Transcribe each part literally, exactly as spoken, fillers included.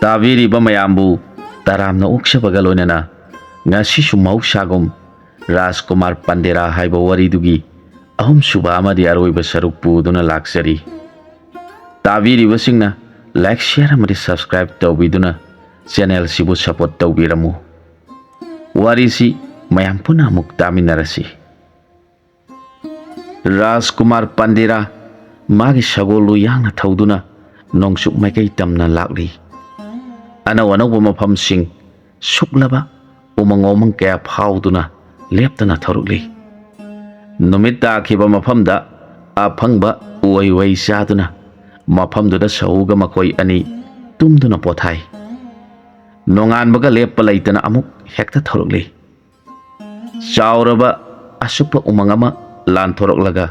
ꯇꯥꯕꯤꯔꯤꯕ ꯃꯌꯥꯝꯕꯨ ꯇꯔꯥꯝꯅ ꯑꯣꯛꯆꯕꯒ ꯂꯣꯏꯅꯅ ꯉꯁꯤꯁꯨ ꯃꯍꯧꯁꯥꯒꯨꯝ ꯔꯥꯖꯀꯨꯃꯥꯔ ꯄꯟꯗꯦꯔꯥ ꯍꯥꯏꯕ ꯋꯥꯔꯤꯗꯨꯒꯤ ꯑꯍꯨꯝꯁꯨꯕ ꯑꯃꯗꯤ ꯑꯔꯣꯏꯕ ꯁꯔꯨꯛ ꯄꯨꯗꯨꯅ ꯂꯥꯛꯆꯔꯤ꯫ ꯇꯥꯕꯤꯔꯤꯕꯁꯤꯡꯅ like, share ꯑꯃꯗꯤ subscribe ꯇꯧꯕꯤꯗꯨꯅ channel ꯁꯤꯕꯨ support ꯇꯧꯕꯤꯔꯝꯃꯨ꯫ ꯋꯥꯔꯤꯁꯤ ꯃꯌꯥꯝ ꯄꯨꯟꯅ ꯑꯃꯨꯛ ꯇꯥꯃꯤꯟꯅꯔꯁꯤ꯫ ꯔꯥꯖꯀꯨꯃꯥꯔ ꯄꯟꯗꯦꯔꯥ ꯃꯥꯒꯤ ꯁꯒꯣꯜꯗꯨ ꯌꯥꯡꯅ ꯊꯧꯗꯨꯅ ꯅꯣꯡꯆꯨꯞ ꯃꯥꯏꯀꯩ ꯇꯝꯅ ꯂꯥꯛꯂꯤ꯫ ꯑꯅꯧ ꯑꯅꯧꯕ ꯃꯐꯝꯁꯤꯡ, ꯁꯨꯛꯂꯕ ꯎꯃꯪ ꯋꯥꯃꯪ ꯀꯌꯥ ꯐꯥꯎꯗꯨꯅ ꯂꯦꯞꯇꯅ ꯊꯧꯔꯛꯂꯤ꯫ ꯅꯨꯃꯤꯠ ꯇꯥꯈꯤꯕ ꯃꯐꯝꯗ ꯑꯐꯪꯕ ꯎꯍꯩ ꯋꯥꯍꯩ ꯆꯥꯗꯨꯅ ꯃꯐꯝꯗꯨꯗ ꯁꯍꯨꯒ ꯃꯈꯣꯏ ꯑꯅꯤ ꯇꯨꯝꯗꯨꯅ ꯄꯣꯊꯥꯏ꯫ ꯅꯣꯡꯉꯥꯟꯕꯒ ꯂꯦꯞꯄ ꯂꯩꯇꯅ ꯑꯃꯨꯛ ꯍꯦꯛꯇ ꯊꯧꯔꯛꯂꯤ꯫ ꯆꯥꯎꯔꯕ ꯑꯁꯨꯛꯄ ꯎꯃꯪ ꯑꯃ ꯂꯥꯟꯊꯣꯔꯛꯂꯒ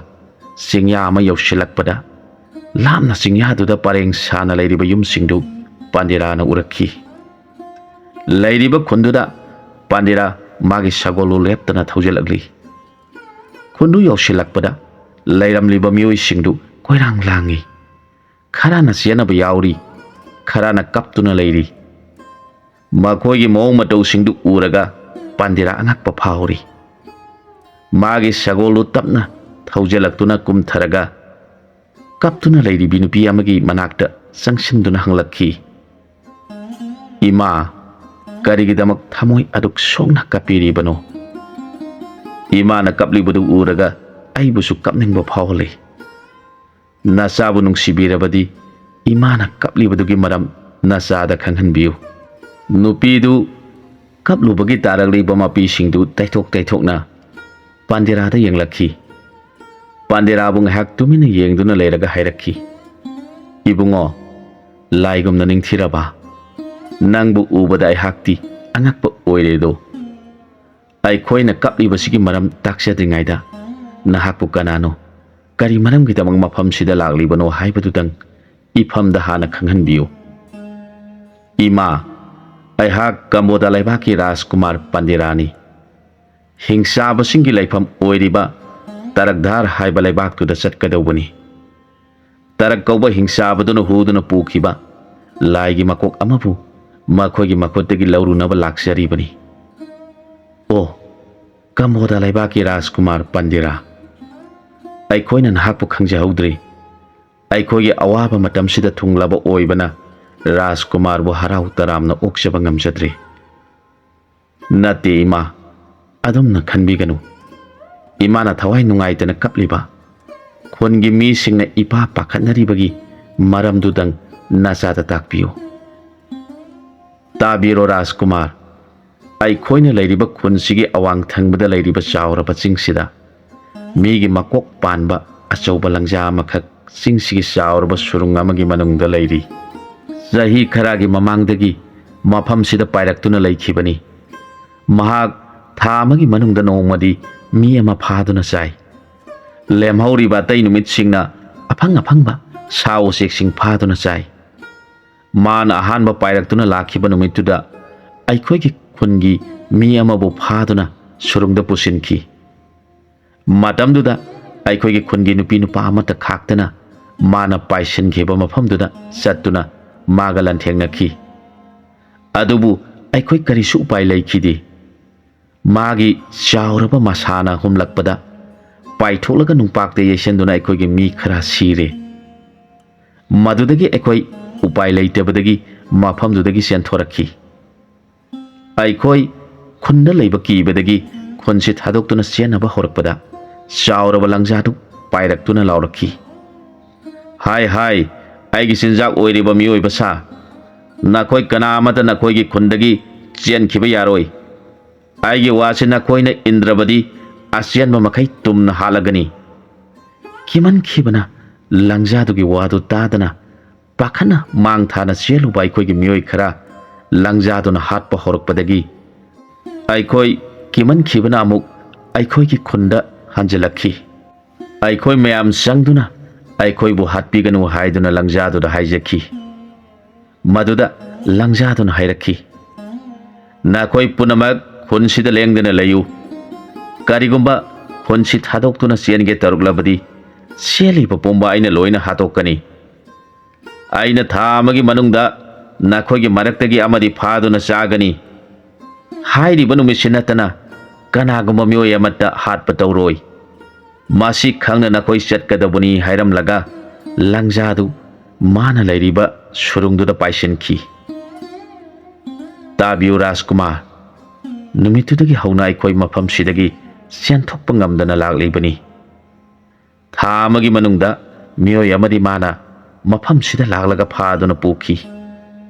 ꯆꯤꯡꯌꯥ ꯑꯃ ꯌꯧꯁꯤꯜꯂꯛꯄꯗ, ꯂꯥꯞꯅ ꯆꯤꯡꯌꯥꯗꯨꯗ ꯄꯔꯦꯡ ꯁꯥꯅ ꯂꯩꯔꯤꯕ ꯌꯨꯝꯁꯤꯡꯗꯨ ꯄꯥꯟꯗꯦꯔꯥꯅ ꯎꯔꯛꯈꯤ꯫ ꯂꯩꯔꯤꯕ ꯈꯨꯟꯗꯨꯗ ꯄꯥꯟꯗꯦꯔꯥ ꯃꯥꯒꯤ ꯁꯒꯣꯜꯗꯨ ꯂꯦꯞꯇꯅ ꯊꯧꯖꯤꯜꯂꯛꯂꯤ꯫ ꯈꯨꯟꯗꯨ ꯌꯧꯁꯤꯜꯂꯛꯄꯗ ꯂꯩꯔꯝꯂꯤꯕ ꯃꯤꯑꯣꯏꯁꯤꯡꯗꯨ ꯀꯣꯏꯔꯥꯡ ꯂꯥꯡꯏ꯫ ꯈꯔꯅ ꯆꯦꯟꯅꯕ ꯌꯥꯎꯔꯤ, ꯈꯔꯅ ꯀꯞꯇꯨꯅ ꯂꯩꯔꯤ꯫ ꯃꯈꯣꯏꯒꯤ ꯃꯑꯣꯡ ꯃꯇꯧꯁꯤꯡꯗꯨ ꯎꯔꯒ ꯄꯥꯟꯗꯦꯔꯥ ꯑꯉꯛꯄ ꯐꯥꯎꯔꯤ꯫ ꯃꯥꯒꯤ ꯁꯒꯣꯜꯗꯨ ꯇꯞꯅ ꯊꯧꯖꯤꯜꯂꯛꯇꯨꯅ ꯀꯨꯝꯊꯔꯒ ꯀꯞꯇꯨꯅ ꯂꯩꯔꯤꯕꯤ ꯅꯨꯄꯤ ꯑꯃꯒꯤ ꯃꯅꯥꯛꯇ ꯆꯪꯁꯤꯟꯗꯨꯅ ꯍꯪꯂꯛꯈꯤ, "ꯏꯃꯥ, ꯀꯔꯤꯒꯤꯗꯃꯛ ꯊꯃꯣꯏ ꯑꯗꯨꯛ ꯁꯣꯛꯅ ꯀꯞꯄꯤꯔꯤꯕꯅꯣ? ꯏꯃꯥꯅ ꯀꯞꯂꯤꯕꯗꯨ ꯎꯔꯒ ꯑꯩꯕꯨꯁꯨ ꯀꯞꯅꯤꯡꯕ ꯐꯥꯎꯍꯜꯂꯤ꯫ ꯅꯆꯥꯕꯨ ꯅꯨꯡꯁꯤꯕꯤꯔꯕꯗꯤ ꯏꯃꯥꯅ ꯀꯞꯂꯤꯕꯗꯨꯒꯤ ꯃꯔꯝ ꯅꯆꯥꯗ ꯈꯪꯍꯟꯕꯤꯌꯨ꯫" ꯅꯨꯄꯤꯗꯨ ꯀꯞꯂꯨꯕꯒꯤ ꯇꯥꯔꯛꯂꯤꯕ ꯃꯄꯤꯁꯤꯡꯗꯨ ꯇꯩꯊꯣꯛ ꯇꯩꯊꯣꯛꯅ ꯄꯥꯟꯗꯦꯔꯥꯗ ꯌꯦꯡꯂꯛꯈꯤ꯫ ꯄꯥꯟꯗꯦꯔꯥꯕꯨ ꯉꯥꯏꯍꯥꯛ ꯇꯨꯃꯤꯟꯅ ꯌꯦꯡꯗꯨꯅ ꯂꯩꯔꯒ ꯍꯥꯏꯔꯛꯈꯤ, "ꯏꯕꯨꯡꯉꯣ, ꯂꯥꯏꯒꯨꯝꯅ ꯅꯤꯡꯊꯤꯔꯕ, ꯅꯪꯕꯨ ꯎꯕꯗ ꯑꯩꯍꯥꯛꯇꯤ ꯑꯉꯛꯄ ꯑꯣꯏꯔꯦꯗꯣ꯫ ꯑꯩꯈꯣꯏꯅ ꯀꯞꯂꯤꯕꯁꯤꯒꯤ ꯃꯔꯝ ꯇꯥꯛꯆꯗ꯭ꯔꯤꯉꯩꯗ ꯅꯍꯥꯛꯄꯨ ꯀꯅꯥꯅꯣ, ꯀꯔꯤ ꯃꯔꯝꯒꯤꯗꯃꯛ ꯃꯐꯝꯁꯤꯗ ꯂꯥꯛꯂꯤꯕꯅꯣ ꯍꯥꯏꯕꯗꯨꯗꯪ ꯏꯐꯝꯗ ꯍꯥꯟꯅ ꯈꯪꯍꯟꯕꯤꯌꯨ꯫" "ꯏꯃꯥ, ꯑꯩꯍꯥꯛ ꯀꯝꯕꯣꯗ ꯂꯩꯕꯥꯛꯀꯤ ꯔꯥꯖꯀꯨꯃꯥꯔ ꯄꯥꯟꯗꯦꯔꯥꯅꯤ꯫ ꯍꯤꯡꯆꯥꯕꯁꯤꯡꯒꯤ ꯂꯩꯐꯝ ꯑꯣꯏꯔꯤꯕ ꯇꯔꯛꯙꯥꯔ ꯍꯥꯏꯕ ꯂꯩꯕꯥꯛꯇꯨꯗ ꯆꯠꯀꯗꯧꯕꯅꯤ꯫ ꯇꯔꯛ ꯀꯧꯕ ꯍꯤꯡꯆꯥꯕꯗꯨꯅ ꯍꯨꯗꯨꯅ ꯄꯨꯈꯤꯕ ꯂꯥꯏꯒꯤ ꯃꯀꯣꯛ ꯑꯃꯕꯨ ꯃꯈꯣꯏꯒꯤ ꯃꯈꯨꯠꯇꯒꯤ ꯂꯧꯔꯨꯅꯕ ꯂꯥꯛꯆꯔꯤꯕꯅꯤ꯫ ꯑꯣ, ꯀꯝꯕꯣꯗ ꯂꯩꯕꯥꯛꯀꯤ ꯔꯥꯖꯀꯨꯃꯥꯔ ꯄꯟꯗꯤꯔꯥ, ꯑꯩꯈꯣꯏꯅ ꯅꯍꯥꯛꯄꯨ ꯈꯪꯖꯍꯧꯗ꯭ꯔꯤ꯫ ꯑꯩꯈꯣꯏꯒꯤ ꯑꯋꯥꯕ ꯃꯇꯝꯁꯤꯗ ꯊꯨꯡꯂꯕ ꯑꯣꯏꯕꯅ ꯔꯥꯖꯀꯨꯃꯥꯔꯕꯨ ꯍꯔꯥꯎ ꯇꯔꯥꯝꯅ ꯑꯣꯛꯆꯕ ꯉꯝꯖꯗ꯭ꯔꯤ꯫ ꯅꯠꯇꯦ ꯏꯃꯥ, ꯑꯗꯨꯝꯅ ꯈꯟꯕꯤꯒꯅꯨ꯫ ꯏꯃꯥꯅ ꯊꯋꯥꯏ ꯅꯨꯡꯉꯥꯏꯇꯅ ꯀꯞꯂꯤꯕ, ꯈꯨꯟꯒꯤ ꯃꯤꯁꯤꯡꯅ ꯏꯄꯥ ꯄꯥꯈꯠꯅꯔꯤꯕꯒꯤ ꯃꯔꯝꯗꯨꯗꯪ ꯅꯆꯥꯗ ꯇꯥꯛꯄꯤꯌꯨ꯫ ꯇꯥꯕꯤꯔꯣ ꯔꯥꯖꯀꯨꯃꯥꯔ, ꯑꯩꯈꯣꯏꯅ ꯂꯩꯔꯤꯕ ꯈꯨꯟꯁꯤꯒꯤ ꯑꯋꯥꯡ ꯊꯪꯕꯗ ꯂꯩꯔꯤꯕ ꯆꯥꯎꯔꯕ ꯆꯤꯡꯁꯤꯗ ꯃꯤꯒꯤ ꯃꯀꯣꯛ ꯄꯥꯟꯕ ꯑꯆꯧꯕ ꯂꯪꯖꯥ ꯑꯃꯈꯛ ꯆꯤꯡꯁꯤꯒꯤ ꯆꯥꯎꯔꯕ ꯁꯨꯔꯨꯡ ꯑꯃꯒꯤ ꯃꯅꯨꯡꯗ ꯂꯩꯔꯤ꯫ ꯆꯍꯤ ꯈꯔꯒꯤ ꯃꯃꯥꯡꯗꯒꯤ ꯃꯐꯝꯁꯤꯗ ꯄꯥꯏꯔꯛꯇꯨꯅ ꯂꯩꯈꯤꯕꯅꯤ꯫ ꯃꯍꯥꯛ ꯊꯥ ꯑꯃꯒꯤ ꯃꯅꯨꯡꯗ ꯅꯣꯡꯃꯗꯤ ꯃꯤ ꯑꯃ ꯐꯥꯗꯨꯅ ꯆꯥꯏ꯫ ꯂꯦꯝꯍꯧꯔꯤꯕ ꯑꯇꯩ ꯅꯨꯃꯤꯠꯁꯤꯡꯅ ꯑꯐꯪ ꯑꯐꯪꯕ ꯁꯥ ꯎꯆꯦꯛꯁꯤꯡ ꯐꯥꯗꯨꯅ ꯆꯥꯏ꯫ ꯃꯥꯅ ꯑꯍꯥꯟꯕ ꯄꯥꯏꯔꯛꯇꯨꯅ ꯂꯥꯛꯈꯤꯕ ꯅꯨꯃꯤꯠꯇꯨꯗ ꯑꯩꯈꯣꯏꯒꯤ ꯈꯨꯟꯒꯤ ꯃꯤ ꯑꯃꯕꯨ ꯐꯥꯗꯨꯅ ꯁꯨꯔꯨꯡꯗ ꯄꯨꯁꯤꯟꯈꯤ꯫ ꯃꯇꯝꯗꯨꯗ ꯑꯩꯈꯣꯏꯒꯤ ꯈꯨꯟꯒꯤ ꯅꯨꯄꯤ ꯅꯨꯄꯥ ꯑꯃꯠꯇ ꯈꯥꯛꯇꯅ ꯃꯥꯅ ꯄꯥꯏꯁꯤꯟꯈꯤꯕ ꯃꯐꯝꯗꯨꯗ ꯆꯠꯇꯨꯅ ꯃꯥꯒ ꯂꯥꯟꯊꯦꯡꯅꯈꯤ꯫ ꯑꯗꯨꯕꯨ ꯑꯩꯈꯣꯏ ꯀꯔꯤꯁꯨ ꯎꯄꯥꯏ ꯂꯩꯈꯤꯗꯦ꯫ ꯃꯥꯒꯤ ꯆꯥꯎꯔꯕ ꯃꯁꯥꯅ ꯍꯨꯝꯂꯛꯄꯗ ꯄꯥꯏꯊꯣꯛꯂꯒ ꯅꯨꯡꯄꯥꯛꯇ ꯌꯩꯁꯟꯗꯨꯅ ꯑꯩꯈꯣꯏꯒꯤ ꯃꯤ ꯈꯔ ꯁꯤꯔꯦ꯫ ꯃꯗꯨꯗꯒꯤ ꯑꯩꯈꯣꯏ ꯎꯄꯥꯏ ꯂꯩꯇꯕꯗꯒꯤ ꯃꯐꯝꯗꯨꯗꯒꯤ ꯆꯦꯟꯊꯣꯔꯛꯈꯤ꯫ ꯑꯩꯈꯣꯏ ꯈꯨꯟꯗ ꯂꯩꯕ ꯀꯤꯕꯗꯒꯤ ꯈꯨꯟꯁꯤ ꯊꯥꯗꯣꯛꯇꯨꯅ ꯆꯦꯟꯅꯕ ꯍꯧꯔꯛꯄꯗ ꯆꯥꯎꯔꯕ ꯂꯪꯖꯥꯗꯨ ꯄꯥꯏꯔꯛꯇꯨꯅ ꯂꯥꯎꯔꯛꯈꯤ, "ꯍꯥꯏ ꯍꯥꯏ, ꯑꯩꯒꯤ ꯆꯤꯟꯖꯥꯛ ꯑꯣꯏꯔꯤꯕ ꯃꯤꯑꯣꯏꯕ ꯁꯥ, ꯅꯈꯣꯏ ꯀꯅꯥ ꯑꯃꯠꯇ ꯅꯈꯣꯏꯒꯤ ꯈꯨꯟꯗꯒꯤ ꯆꯦꯟꯈꯤꯕ ꯌꯥꯔꯣꯏ꯫ ꯑꯩꯒꯤ ꯋꯥꯁꯤ ꯅꯈꯣꯏꯅ ꯏꯟꯗ꯭ꯔꯕꯗꯤ ꯑꯆꯦꯟꯕ ꯃꯈꯩ ꯇꯨꯝꯅ ꯍꯥꯠꯂꯒꯅꯤ꯫" ꯀꯤꯃꯟꯈꯤꯕꯅ ꯂꯪꯖꯥꯗꯨꯒꯤ ꯋꯥꯗꯨ ꯇꯥꯗꯅ ꯄꯥꯈꯠꯅ ꯃꯥꯡ ꯊꯥꯅ ꯆꯦꯜꯂꯨꯕ ꯑꯩꯈꯣꯏꯒꯤ ꯃꯤꯑꯣꯏ ꯈꯔ ꯂꯪꯖꯥꯗꯨꯅ ꯍꯥꯠꯄ ꯍꯧꯔꯛꯄꯗꯒꯤ ꯑꯩꯈꯣꯏ ꯀꯤꯃꯟꯈꯤꯕꯅ ꯑꯃꯨꯛ ꯑꯩꯈꯣꯏꯒꯤ ꯈꯨꯟꯗ ꯍꯟꯖꯤꯜꯂꯛꯈꯤ꯫ ꯑꯩꯈꯣꯏ ꯃꯌꯥꯝ ꯆꯪꯗꯨꯅ ꯑꯩꯈꯣꯏꯕꯨ ꯍꯥꯠꯄꯤꯒꯅꯨ ꯍꯥꯏꯗꯨꯅ ꯂꯪꯖꯥꯗꯨꯗ ꯍꯥꯏꯖꯈꯤ꯫ ꯃꯗꯨꯗ ꯂꯪꯖꯥꯗꯨꯅ ꯍꯥꯏꯔꯛꯈꯤ, "ꯅꯈꯣꯏ ꯄꯨꯝꯅꯃꯛ ꯈꯨꯟꯁꯤꯗ ꯂꯦꯡꯗꯅ ꯂꯩꯌꯨ꯫ ꯀꯔꯤꯒꯨꯝꯕ ꯈꯨꯟꯁꯤ ꯊꯥꯗꯣꯛꯇꯨꯅ ꯆꯦꯟꯒꯦ ꯇꯧꯔꯛꯂꯕꯗꯤ ꯆꯦꯜꯂꯤꯕ ꯄꯨꯝꯕ ꯑꯩꯅ ꯂꯣꯏꯅ ꯍꯥꯠꯇꯣꯛꯀꯅꯤ꯫" "ꯑꯩꯅ ꯊꯥ ꯑꯃꯒꯤ ꯃꯅꯨꯡꯗ ꯅꯈꯣꯏꯒꯤ ꯃꯔꯛꯇꯒꯤ ꯑꯃꯗꯤ ꯐꯥꯗꯨꯅ ꯆꯥꯒꯅꯤ꯫ ꯍꯥꯏꯔꯤꯕ ꯅꯨꯃꯤꯠꯁꯤ ꯅꯠꯇꯅ ꯀꯅꯥꯒꯨꯝꯕ ꯃꯤꯑꯣꯏ ꯑꯃꯠꯇ ꯍꯥꯠꯄ ꯇꯧꯔꯣꯏ"꯫ "ꯃꯁꯤ ꯈꯪꯅ ꯅꯈꯣꯏ ꯆꯠꯀꯗꯧꯕꯅꯤ" ꯍꯥꯏꯔꯝꯂꯒ ꯂꯪꯖꯥꯗꯨ ꯃꯥꯅ ꯂꯩꯔꯤꯕ ꯁꯨꯔꯨꯡꯗꯨꯗ ꯄꯥꯏꯁꯤꯟꯈꯤ꯫ ꯇꯥꯕꯤꯌꯨ ꯔꯥꯖꯀꯨꯃꯥꯔ, ꯅꯨꯃꯤꯠꯇꯨꯗꯒꯤ ꯍꯧꯅ ꯑꯩꯈꯣꯏ ꯃꯐꯝꯁꯤꯗꯒꯤ ꯆꯦꯟꯊꯣꯛꯄ ꯉꯝꯗꯅ ꯂꯥꯛꯂꯤꯕꯅꯤ꯫ ꯊꯥ ꯑꯃꯒꯤ ꯃꯅꯨꯡꯗ ꯃꯤꯑꯣꯏ ꯑꯃꯗꯤ ꯃꯥꯅ ꯃꯐꯝꯁꯤꯗ ꯂꯥꯛꯂꯒ ꯐꯥꯗꯨꯅ ꯄꯨꯈꯤ꯫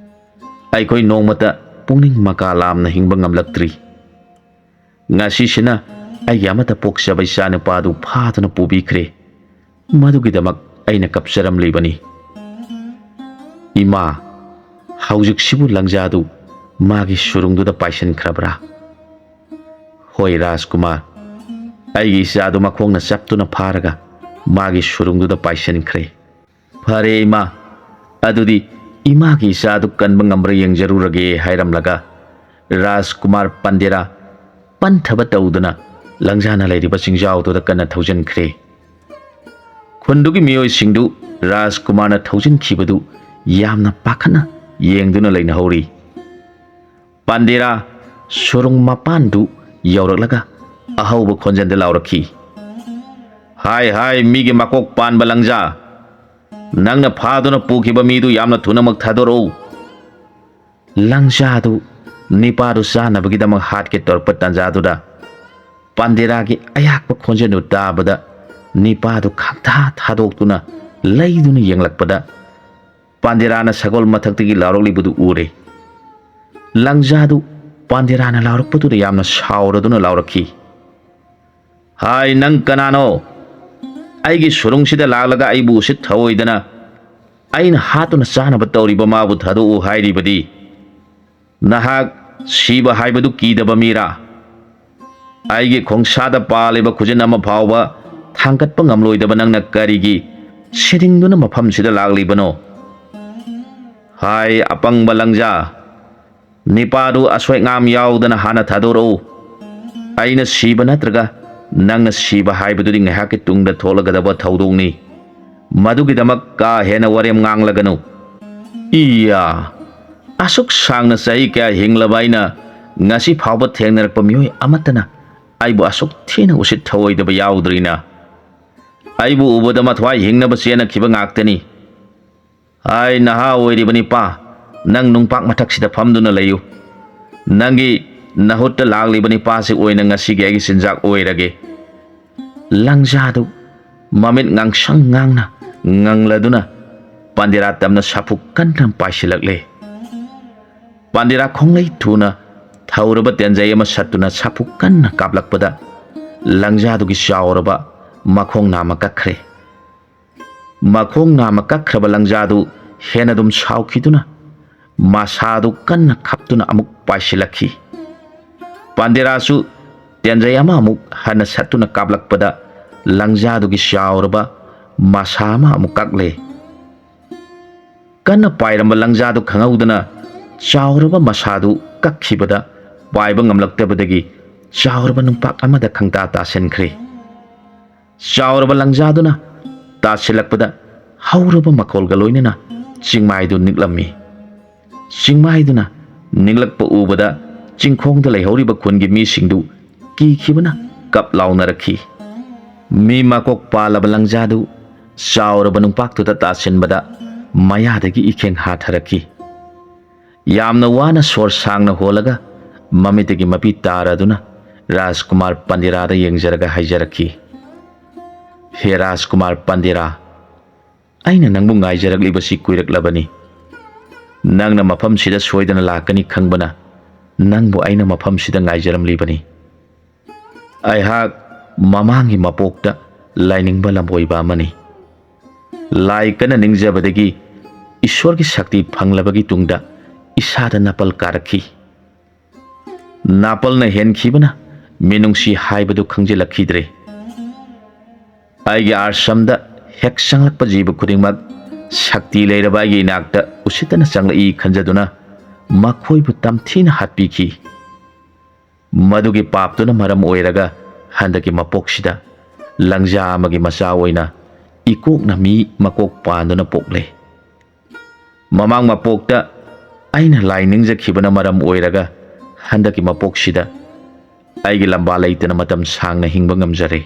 ꯑꯩꯈꯣꯏ ꯅꯣꯡꯃꯇ ꯄꯨꯛꯅꯤꯡ ꯃꯀꯥ ꯂꯥꯝꯅ ꯍꯤꯡꯕ ꯉꯝꯂꯛꯇ꯭ꯔꯤ꯫ ꯉꯁꯤꯁꯤꯅ ꯑꯩꯒꯤ ꯑꯃꯠꯇ ꯄꯣꯛꯆꯕ ꯏꯆꯥꯅꯨꯄꯥꯗꯨ ꯐꯥꯗꯨꯅ ꯄꯨꯕꯤꯈ꯭ꯔꯦ꯫ ꯃꯗꯨꯒꯤꯗꯃꯛ ꯑꯩꯅ ꯀꯞꯆꯔꯝꯂꯤꯕꯅꯤ꯫ ꯏꯃꯥ, ꯍꯧꯖꯤꯛꯁꯤꯕꯨ ꯂꯪꯖꯥꯗꯨ ꯃꯥꯒꯤ ꯁꯨꯔꯨꯡꯗꯨꯗ ꯄꯥꯏꯁꯤꯟꯈ꯭ꯔꯕ꯭ꯔꯥ? ꯍꯣꯏ ꯔꯥꯖꯀꯨꯃꯥꯔ, ꯑꯩꯒꯤ ꯏꯆꯥꯗꯨ ꯃꯈꯣꯡꯅ ꯆꯞꯇꯨꯅ ꯐꯥꯔꯒ ꯃꯥꯒꯤ ꯁꯨꯔꯨꯡꯗꯨꯗ ꯄꯥꯏꯁꯤꯟꯈ꯭ꯔꯦ꯫ ꯐꯔꯦ ꯏꯃꯥ, ꯑꯗꯨꯗꯤ ꯏꯃꯥꯒꯤ ꯏꯆꯥꯗꯨ ꯀꯟꯕ ꯉꯝꯕ꯭ꯔꯥ ꯌꯦꯡꯖꯔꯨꯔꯒꯦ ꯍꯥꯏꯔꯝꯂꯒ ꯔꯥꯖꯀꯨꯃꯥꯔ ꯄꯟꯗꯦꯔꯥ ꯄꯟꯊꯕ ꯇꯧꯗꯨꯅ ꯂꯪꯖꯥꯅ ꯂꯩꯔꯤꯕ ꯆꯤꯡꯖꯥꯎꯗꯨꯗ ꯀꯟꯅ ꯊꯧꯖꯤꯟꯈ꯭ꯔꯦ꯫ ꯈꯨꯟꯗꯨꯒꯤ ꯃꯤꯑꯣꯏꯁꯤꯡꯗꯨ ꯔꯥꯖꯀꯨꯃꯥꯔꯅ ꯊꯧꯖꯤꯟꯈꯤꯕꯗꯨ ꯌꯥꯝꯅ ꯄꯥꯈꯠꯅ ꯌꯦꯡꯗꯨꯅ ꯂꯩꯅꯍꯧꯔꯤ꯫ ꯄꯥꯟꯗꯦꯔꯥ ꯁꯨꯔꯨꯡ ꯃꯄꯥꯟꯗꯨ ꯌꯧꯔꯛꯂꯒ ꯑꯍꯧꯕ ꯈꯣꯟꯖꯦꯜꯗ ꯂꯥꯎꯔꯛꯈꯤ, "ꯍꯥꯏ ꯍꯥꯏ, ꯃꯤꯒꯤ ꯃꯀꯣꯛ ꯄꯥꯟꯕ ꯂꯪꯖꯥ, ꯅꯪꯅ ꯐꯥꯗꯨꯅ ꯄꯨꯈꯤꯕ ꯃꯤꯗꯨ ꯌꯥꯝꯅ ꯊꯨꯅꯃꯛ ꯊꯥꯗꯣꯔꯛꯎ"꯫ ꯂꯪꯖꯥꯗꯨ ꯅꯤꯄꯥꯗꯨ ꯆꯥꯅꯕꯒꯤꯗꯃꯛ ꯍꯥꯠꯀꯦ ꯇꯧꯔꯛꯄ ꯇꯥꯟꯖꯥꯗꯨꯗ ꯄꯥꯟꯗꯦꯔꯥꯒꯤ ꯑꯌꯥꯛꯄ ꯈꯣꯟꯖꯦꯜꯗꯨ ꯇꯥꯕꯗ ꯅꯤꯄꯥꯗꯨ ꯈꯪꯊꯥ ꯊꯥꯗꯣꯛꯇꯨꯅ ꯂꯩꯗꯨꯅ ꯌꯦꯡꯂꯛꯄꯗ ꯄꯥꯟꯗꯦꯔꯥꯅ ꯁꯒꯣꯜ ꯃꯊꯛꯇꯒꯤ ꯂꯥꯎꯔꯛꯂꯤꯕꯗꯨ ꯎꯔꯦ꯫ ꯂꯪꯖꯥꯗꯨ ꯄꯥꯟꯗꯦꯔꯥꯅ ꯂꯥꯎꯔꯛꯄꯗꯨꯗ ꯌꯥꯝꯅ ꯁꯥꯎꯔꯗꯨꯅ ꯂꯥꯎꯔꯛꯈꯤ, "ꯍꯥꯏ, ꯅꯪ ꯀꯅꯥꯅꯣ? ꯑꯩꯒꯤ ꯁꯨꯔꯨꯡꯁꯤꯗ ꯂꯥꯛꯂꯒ ꯑꯩꯕꯨ ꯎꯁꯤꯠ ꯊꯑꯣꯏꯗꯅ ꯑꯩꯅ ꯍꯥꯠꯇꯨꯅ ꯆꯥꯅꯕ ꯇꯧꯔꯤꯕ ꯃꯥꯕꯨ ꯊꯥꯗꯣꯛꯎ ꯍꯥꯏꯔꯤꯕꯗꯤ? ꯅꯍꯥꯛ ꯁꯤꯕ ꯍꯥꯏꯕꯗꯨ ꯀꯤꯗꯕ ꯃꯤꯔꯥ? ꯑꯩꯒꯤ ꯈꯣꯡꯁꯥꯗ ꯄꯥꯜꯂꯤꯕ ꯈꯨꯖꯤꯟ ꯑꯃ ꯐꯥꯎꯕ ꯊꯥꯡꯒꯠꯄ ꯉꯝꯂꯣꯏꯗꯕ ꯅꯪꯅ ꯀꯔꯤꯒꯤ ꯁꯤꯗꯤꯡꯗꯨꯅ ꯃꯐꯝꯁꯤꯗ ꯂꯥꯛꯂꯤꯕꯅꯣ? ꯍꯥꯏ, ꯑꯄꯪꯕ ꯂꯪꯖꯥ, ꯅꯤꯄꯥꯗꯨ ꯑꯁꯣꯏ ꯑꯉꯥꯝ ꯌꯥꯎꯗꯅ ꯍꯥꯟꯅ ꯊꯥꯗꯣꯔꯛꯎ꯫ ꯑꯩꯅ ꯁꯤꯕ ꯅꯠꯇ꯭ꯔꯒ ꯅꯪꯅ ꯁꯤꯕ ꯍꯥꯏꯕꯗꯨꯗꯤ ꯉꯥꯏꯍꯥꯛꯀꯤ ꯇꯨꯡꯗ ꯊꯣꯛꯂꯒꯗꯕ ꯊꯧꯗꯣꯛꯅꯤ꯫ ꯃꯗꯨꯒꯤꯗꯃꯛ ꯀꯥ ꯍꯦꯟꯅ ꯋꯥꯔꯦꯝ ꯉꯥꯡꯂꯒꯅꯨ"꯫ ꯏꯌꯥ, ꯑꯁꯨꯛ ꯁꯥꯡꯅ ꯆꯍꯤ ꯀꯌꯥ ꯍꯤꯡꯂꯕ ꯑꯩꯅ ꯉꯁꯤ ꯐꯥꯎꯕ ꯊꯦꯡꯅꯔꯛꯄ ꯃꯤꯑꯣꯏ ꯑꯃꯠꯇꯅ ꯑꯩꯕꯨ ꯑꯁꯨꯛ ꯊꯤꯅ ꯎꯁꯤꯠ ꯊꯑꯣꯏꯗꯕ ꯌꯥꯎꯗ꯭ꯔꯤꯅ꯫ ꯑꯩꯕꯨ ꯎꯕꯗ ꯃꯊ꯭ꯋꯥꯏ ꯍꯤꯡꯅꯕ ꯆꯦꯟꯅꯈꯤꯕ ꯉꯥꯛꯇꯅꯤ꯫ ꯑꯩ ꯅꯍꯥ ꯑꯣꯏꯔꯤꯕ ꯅꯤꯄꯥ, ꯅꯪ ꯅꯨꯡꯄꯥꯛ ꯃꯊꯛꯁꯤꯗ ꯐꯝꯗꯨꯅ ꯂꯩꯌꯨ꯫ ꯅꯪꯒꯤ ꯅꯍꯨꯠꯇ ꯂꯥꯛꯂꯤꯕ ꯅꯤꯄꯥꯁꯤ ꯑꯣꯏꯅ ꯉꯁꯤꯒꯤ ꯑꯩꯒꯤ ꯆꯤꯟꯖꯥꯛ ꯑꯣꯏꯔꯒꯦ꯫ ꯂꯪꯖꯥꯗꯨ ꯃꯃꯤꯠ ꯉꯥꯡꯁꯪ ꯉꯥꯡꯅ ꯉꯪꯂꯗꯨꯅ ꯄꯥꯟꯗꯤꯔꯥ ꯇꯝꯅ ꯁꯥꯐꯨ ꯀꯟꯅ ꯄꯥꯏꯁꯤꯜꯂꯛꯂꯦ꯫ ꯄꯥꯟꯗꯤꯔꯥ ꯈꯣꯡꯂꯩ ꯊꯨꯅ ꯊꯧꯔꯕ ꯇꯦꯟꯖꯩ ꯑꯃ ꯁꯠꯇꯨꯅ ꯁꯥꯐꯨ ꯀꯟꯅ ꯀꯥꯞꯂꯛꯄꯗ ꯂꯪꯖꯥꯗꯨꯒꯤ ꯆꯥꯎꯔꯕ ꯃꯈꯣꯡ ꯅꯥꯝꯃ ꯀꯛꯈ꯭ꯔꯦ꯫ ꯃꯈꯣꯡ ꯅꯥꯝꯃ ꯀꯛꯈ꯭ꯔꯕ ꯂꯪꯖꯥꯗꯨ ꯍꯦꯟꯅ ꯑꯗꯨꯝ ꯁꯥꯎꯈꯤꯗꯨꯅ ꯃꯁꯥꯗꯨ ꯀꯟꯅ ꯈꯞꯇꯨꯅ ꯑꯃꯨꯛ ꯄꯥꯏꯁꯤꯜꯂꯛꯈꯤ꯫ ꯄꯥꯟꯗꯦꯔꯥꯁꯨ ꯇꯦꯟꯖꯩ ꯑꯃ ꯑꯃꯨꯛ ꯍꯟꯅ ꯁꯠꯇꯨꯅ ꯀꯥꯞꯂꯛꯄꯗ ꯂꯪꯖꯥꯗꯨꯒꯤ ꯆꯥꯎꯔꯕ ꯃꯁꯥ ꯑꯃ ꯑꯃꯨꯛ ꯀꯛꯂꯦ꯫ ꯀꯟꯅ ꯄꯥꯏꯔꯝꯕ ꯂꯪꯖꯥꯗꯨ ꯈꯪꯍꯧꯗꯅ ꯆꯥꯎꯔꯕ ꯃꯁꯥꯗꯨ ꯀꯛꯈꯤꯕꯗ ꯄꯥꯏꯕ ꯉꯝꯂꯛꯇꯕꯗꯒꯤ ꯆꯥꯎꯔꯕ ꯅꯨꯡꯄꯥꯛ ꯑꯃꯗ ꯈꯪꯇꯥ ꯇꯥꯁꯤꯟꯈ꯭ꯔꯦ꯫ ꯆꯥꯎꯔꯕ ꯂꯪꯖꯥꯗꯨꯅ ꯇꯥꯁꯤꯜꯂꯛꯄꯗ ꯍꯧꯔꯕ ꯃꯈꯣꯜꯒ ꯂꯣꯏꯅꯅ ꯆꯤꯡꯃꯥꯏꯗꯨ ꯅꯤꯛꯂꯝꯃꯤ꯫ ꯆꯤꯡꯃꯥꯏꯗꯨꯅ ꯅꯤꯛꯂꯛꯄ ꯎꯕꯗ ꯆꯤꯡꯈꯣꯡꯗ ꯂꯩꯍꯧꯔꯤꯕ ꯈꯨꯟꯒꯤ ꯃꯤꯁꯤꯡꯗꯨ ꯀꯤꯈꯤꯕꯅ ꯀꯞ ꯂꯥꯎꯅꯔꯛꯈꯤ꯫ ꯃꯤ ꯃꯀꯣꯛ ꯄꯥꯜꯂꯕ ꯂꯪꯖꯥꯗꯨ ꯆꯥꯎꯔꯕ ꯅꯨꯡꯄꯥꯛꯇꯨꯗ ꯇꯥꯁꯤꯟꯕꯗ ꯃꯌꯥꯗꯒꯤ ꯏꯈꯦꯡ ꯍꯥꯊꯔꯛꯈꯤ꯫ ꯌꯥꯝꯅ ꯋꯥꯅ ꯁꯣꯔ ꯁꯥꯡꯅ ꯍꯣꯜꯂꯒ ꯃꯃꯤꯠꯇꯒꯤ ꯃꯄꯤ ꯇꯥꯔꯗꯨꯅ ꯔꯥꯖꯀꯨꯃꯥꯔ ꯄꯟꯗꯤꯔꯥꯗ ꯌꯦꯡꯖꯔꯒ ꯍꯥꯏꯖꯔꯛꯈꯤ, "ꯍꯦ ꯔꯥꯖꯀꯨꯃꯥꯔ ꯄꯟꯗꯤꯔꯥ, ꯑꯩꯅ ꯅꯪꯕꯨ ꯉꯥꯏꯖꯔꯛꯂꯤꯕꯁꯤ ꯀꯨꯏꯔꯛꯂꯕꯅꯤ꯫ ꯅꯪꯅ ꯃꯐꯝꯁꯤꯗ ꯁꯣꯏꯗꯅ ꯂꯥꯛꯀꯅꯤ ꯈꯪꯕꯅ ꯅꯪꯕꯨ ꯑꯩꯅ ꯃꯐꯝꯁꯤꯗ ꯉꯥꯏꯖꯔꯝꯂꯤꯕꯅꯤ꯫ ꯑꯩꯍꯥꯛ ꯃꯃꯥꯡꯒꯤ ꯃꯄꯣꯛꯇ ꯂꯥꯏꯅꯤꯡꯕ ꯂꯝꯕꯣꯏꯕ ꯑꯃꯅꯤ꯫ ꯂꯥꯏ ꯀꯟꯅ ꯅꯤꯡꯖꯕꯗꯒꯤ ꯏꯁꯣꯔꯒꯤ ꯁꯛꯇꯤ ꯐꯪꯂꯕꯒꯤ ꯇꯨꯡꯗ ꯏꯁꯥꯗ ꯅꯥꯄꯜ ꯀꯥꯔꯛꯈꯤ꯫ ꯅꯥꯄꯜꯅ ꯍꯦꯟꯈꯤꯕꯅ ꯃꯤꯅꯨꯡꯁꯤ ꯍꯥꯏꯕꯗꯨ ꯈꯪꯖꯤꯜꯂꯛꯈꯤꯗ꯭ꯔꯦ꯫ ꯑꯩꯒꯤ ꯑꯥꯁ꯭ꯔꯝꯗ ꯍꯦꯛ ꯆꯪꯂꯛꯄ ꯖꯤꯕ ꯈꯨꯗꯤꯡꯃꯛ ꯁꯛꯇꯤ ꯂꯩꯔꯕ ꯑꯩꯒꯤ ꯏꯅꯥꯛꯇ ꯎꯁꯤꯠꯇꯅ ꯆꯪꯂꯛꯏ ꯈꯟꯖꯗꯨꯅ ꯃꯈꯣꯏꯕꯨ ꯇꯝꯊꯤꯅ ꯍꯥꯠꯄꯤꯈꯤ꯫ ꯃꯗꯨꯒꯤ ꯄꯥꯞꯇꯨꯅ ꯃꯔꯝ ꯑꯣꯏꯔꯒ ꯍꯟꯗꯛꯀꯤ ꯃꯄꯣꯛꯁꯤꯗ ꯂꯪꯖꯥ ꯑꯃꯒꯤ ꯃꯆꯥ ꯑꯣꯏꯅ ꯏꯀꯣꯛꯅ ꯃꯤ ꯃꯀꯣꯛ ꯄꯥꯟꯗꯨꯅ ꯄꯣꯛꯂꯦ꯫ ꯃꯃꯥꯡ ꯃꯄꯣꯛꯇ ꯑꯩꯅ ꯂꯥꯏ ꯅꯤꯡꯖꯈꯤꯕꯅ ꯃꯔꯝ ꯑꯣꯏꯔꯒ ꯍꯟꯗꯛꯀꯤ ꯃꯄꯣꯛꯁꯤꯗ ꯑꯩꯒꯤ ꯂꯝꯕꯥ ꯂꯩꯇꯅ ꯃꯇꯝ ꯁꯥꯡꯅ ꯍꯤꯡꯕ ꯉꯝꯖꯔꯦ꯫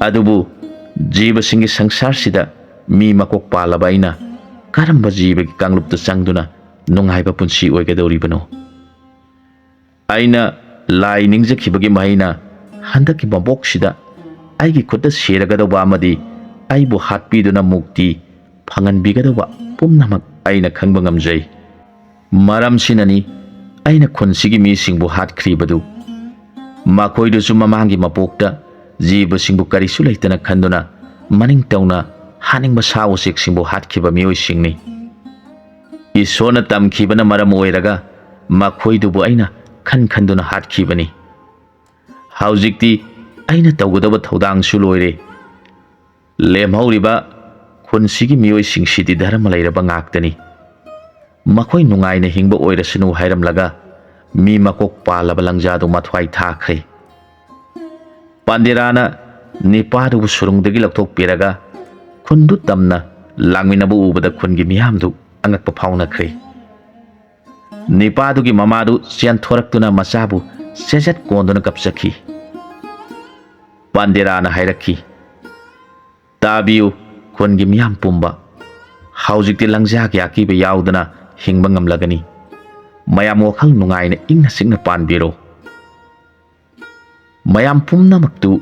ꯑꯗꯨꯕꯨ ꯖꯤꯕꯁꯤꯡꯒꯤ ꯁꯪꯁꯥꯔꯁꯤꯗ ꯃꯤ ꯃꯀꯣꯛ ꯄꯥꯜꯂꯕ ꯑꯩꯅ ꯀꯔꯝꯕ ꯖꯤꯕꯒꯤ ꯀꯥꯡꯂꯨꯞꯇ ꯆꯪꯗꯨꯅ ꯅꯨꯡꯉꯥꯏꯕ ꯄꯨꯟꯁꯤ ꯑꯣꯏꯒꯗꯧꯔꯤꯕꯅꯣ? ꯑꯩꯅ ꯂꯥꯏ ꯅꯤꯡꯖꯈꯤꯕꯒꯤ ꯃꯍꯩꯅ ꯍꯟꯗꯛꯀꯤ ꯃꯄꯣꯛꯁꯤꯗ ꯑꯩꯒꯤ ꯈꯨꯠꯇ ꯁꯤꯔꯒꯗꯧꯕ ꯑꯃꯗꯤ ꯑꯩꯕꯨ ꯍꯥꯠꯄꯤꯗꯨꯅ ꯃꯨꯛꯇꯤ ꯐꯪꯍꯟꯕꯤꯒꯗꯧꯕ ꯄꯨꯝꯅꯃꯛ ꯑꯩꯅ ꯈꯪꯕ ꯉꯝꯖꯩ꯫ ꯃꯔꯝꯁꯤꯅꯅꯤ ꯑꯩꯅ ꯈꯨꯟꯁꯤꯒꯤ ꯃꯤꯁꯤꯡꯕꯨ ꯍꯥꯠꯈ꯭ꯔꯤꯕꯗꯨ꯫ ꯃꯈꯣꯏꯗꯨꯁꯨ ꯃꯃꯥꯡꯒꯤ ꯃꯄꯣꯛꯇ ꯖꯤꯕꯁꯤꯡꯕꯨ ꯀꯔꯤꯁꯨ ꯂꯩꯇꯅ ꯈꯟꯗꯨꯅ ꯃꯅꯤꯡ ꯇꯧꯅ ꯍꯥꯠꯅꯤꯡꯕ ꯁꯥ ꯎꯆꯦꯛꯁꯤꯡꯕꯨ ꯍꯥꯠꯈꯤꯕ ꯃꯤꯑꯣꯏꯁꯤꯡꯅꯤ꯫ ꯏꯁꯣꯔꯅ ꯇꯝꯈꯤꯕꯅ ꯃꯔꯝ ꯑꯣꯏꯔꯒ ꯃꯈꯣꯏꯗꯨꯕꯨ ꯑꯩꯅ ꯈꯟ ꯈꯟꯗꯨꯅ ꯍꯥꯠꯈꯤꯕꯅꯤ꯫ ꯍꯧꯖꯤꯛꯇꯤ ꯑꯩꯅ ꯇꯧꯒꯗꯕ ꯊꯧꯗꯥꯡꯁꯨ ꯂꯣꯏꯔꯦ꯫ ꯂꯦꯝꯍꯧꯔꯤꯕ ꯈꯨꯟꯁꯤꯒꯤ ꯃꯤꯑꯣꯏꯁꯤꯡꯁꯤꯗꯤ ꯙꯔꯃ ꯂꯩꯔꯕ ꯉꯥꯛꯇꯅꯤ꯫ ꯃꯈꯣꯏ ꯅꯨꯡꯉꯥꯏꯅ ꯍꯤꯡꯕ ꯑꯣꯏꯔꯁꯅꯨ ꯍꯥꯏꯔꯝꯂꯒ ꯃꯤ ꯃꯀꯣꯛ ꯄꯥꯜꯂꯕ ꯂꯪꯖꯥꯗꯨ ꯃꯊ꯭ꯋꯥꯏ ꯊꯥꯈ꯭ꯔꯦ꯫ ꯄꯥꯟꯗꯦꯔꯥꯅ ꯅꯤꯄꯥꯗꯨꯕꯨ ꯁꯨꯔꯨꯡꯗꯒꯤ ꯂꯧꯊꯣꯛꯄꯤꯔꯒ ꯈꯨꯟꯗꯨ ꯇꯝꯅ ꯂꯥꯡꯃꯤꯟꯅꯕ ꯎꯕꯗ ꯈꯨꯟꯒꯤ ꯃꯤꯌꯥꯝꯗꯨ ꯑꯉꯛꯄ ꯐꯥꯎꯅꯈ꯭ꯔꯦ꯫ ꯅꯤꯄꯥꯗꯨꯒꯤ ꯃꯃꯥꯗꯨ ꯆꯦꯟꯊꯣꯔꯛꯇꯨꯅ ꯃꯆꯥꯕꯨ ꯆꯦꯖꯠ ꯀꯣꯟꯗꯨꯅ ꯀꯞꯆꯈꯤ꯫ ꯄꯥꯟꯗꯦꯔꯥꯅ ꯍꯥꯏꯔꯛꯈꯤ, "ꯇꯥꯕꯤꯌꯨ, ꯈꯨꯟꯒꯤ ꯃꯤꯌꯥꯝ ꯄꯨꯝꯕ, ꯍꯧꯖꯤꯛꯇꯤ ꯂꯪꯖꯥꯒꯤ ꯑꯀꯤꯕ ꯌꯥꯎꯗꯅ ꯍꯤꯡꯕ ꯉꯝꯂꯒꯅꯤ꯫ ꯃꯌꯥꯝ ꯋꯥꯈꯜ ꯅꯨꯡꯉꯥꯏꯅ ꯏꯪꯅ ꯆꯤꯛꯅ ꯄꯥꯟꯕꯤꯔꯣ꯫" ꯃꯌꯥꯝ ꯄꯨꯝꯅꯃꯛꯇꯨ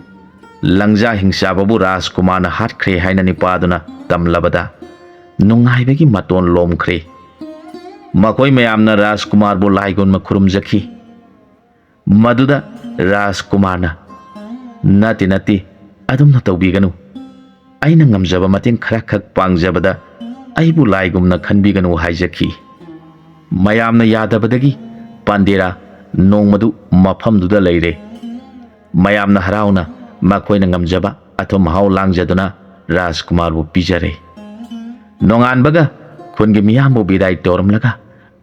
ꯂꯪꯖꯥ ꯍꯤꯡꯆꯥꯕꯕꯨ ꯔꯥꯖꯀꯨꯃꯥꯔꯅ ꯍꯥꯠꯈ꯭ꯔꯦ ꯍꯥꯏꯅ ꯅꯤꯄꯥꯗꯨꯅ ꯇꯝꯂꯕꯗ ꯅꯨꯡꯉꯥꯏꯕꯒꯤ ꯃꯇꯣꯟ ꯂꯣꯝꯈ꯭ꯔꯦ꯫ ꯃꯈꯣꯏ ꯃꯌꯥꯝꯅ ꯔꯥꯖꯀꯨꯃꯥꯔꯕꯨ ꯂꯥꯏꯒꯨꯝꯅ ꯈꯨꯔꯨꯝꯖꯈꯤ꯫ ꯃꯗꯨꯗ ꯔꯥꯖꯀꯨꯃꯥꯔꯅ, "ꯅꯠꯇꯦ, ꯅꯠꯇꯦ, ꯑꯗꯨꯝꯅ ꯇꯧꯕꯤꯒꯅꯨ꯫ ꯑꯩꯅ ꯉꯝꯖꯕ ꯃꯇꯦꯡ ꯈꯔꯈꯛ ꯄꯥꯡꯖꯕꯗ ꯑꯩꯕꯨ ꯂꯥꯏꯒꯨꯝꯅ ꯈꯟꯕꯤꯒꯅꯨ" ꯍꯥꯏꯖꯈꯤ꯫ ꯃꯌꯥꯝꯅ ꯌꯥꯗꯕꯗꯒꯤ ꯄꯥꯟꯗꯦꯔꯥ ꯅꯣꯡꯃꯗꯨ ꯃꯐꯝꯗꯨꯗ ꯂꯩꯔꯦ꯫ ꯃꯌꯥꯝꯅ ꯍꯔꯥꯎꯅ ꯃꯈꯣꯏꯅ ꯉꯝꯖꯕ ꯑꯊꯨꯝ ꯑꯍꯥꯎ ꯂꯥꯡꯖꯗꯨꯅ ꯔꯥꯖꯀꯨꯃꯥꯔꯕꯨ ꯄꯤꯖꯔꯦ꯫ ꯅꯣꯡꯉꯥꯟꯕꯒ ꯈꯨꯟꯒꯤ ꯃꯤꯌꯥꯝꯕꯨ ꯕꯤꯗꯥꯏ ꯇꯧꯔꯝꯂꯒ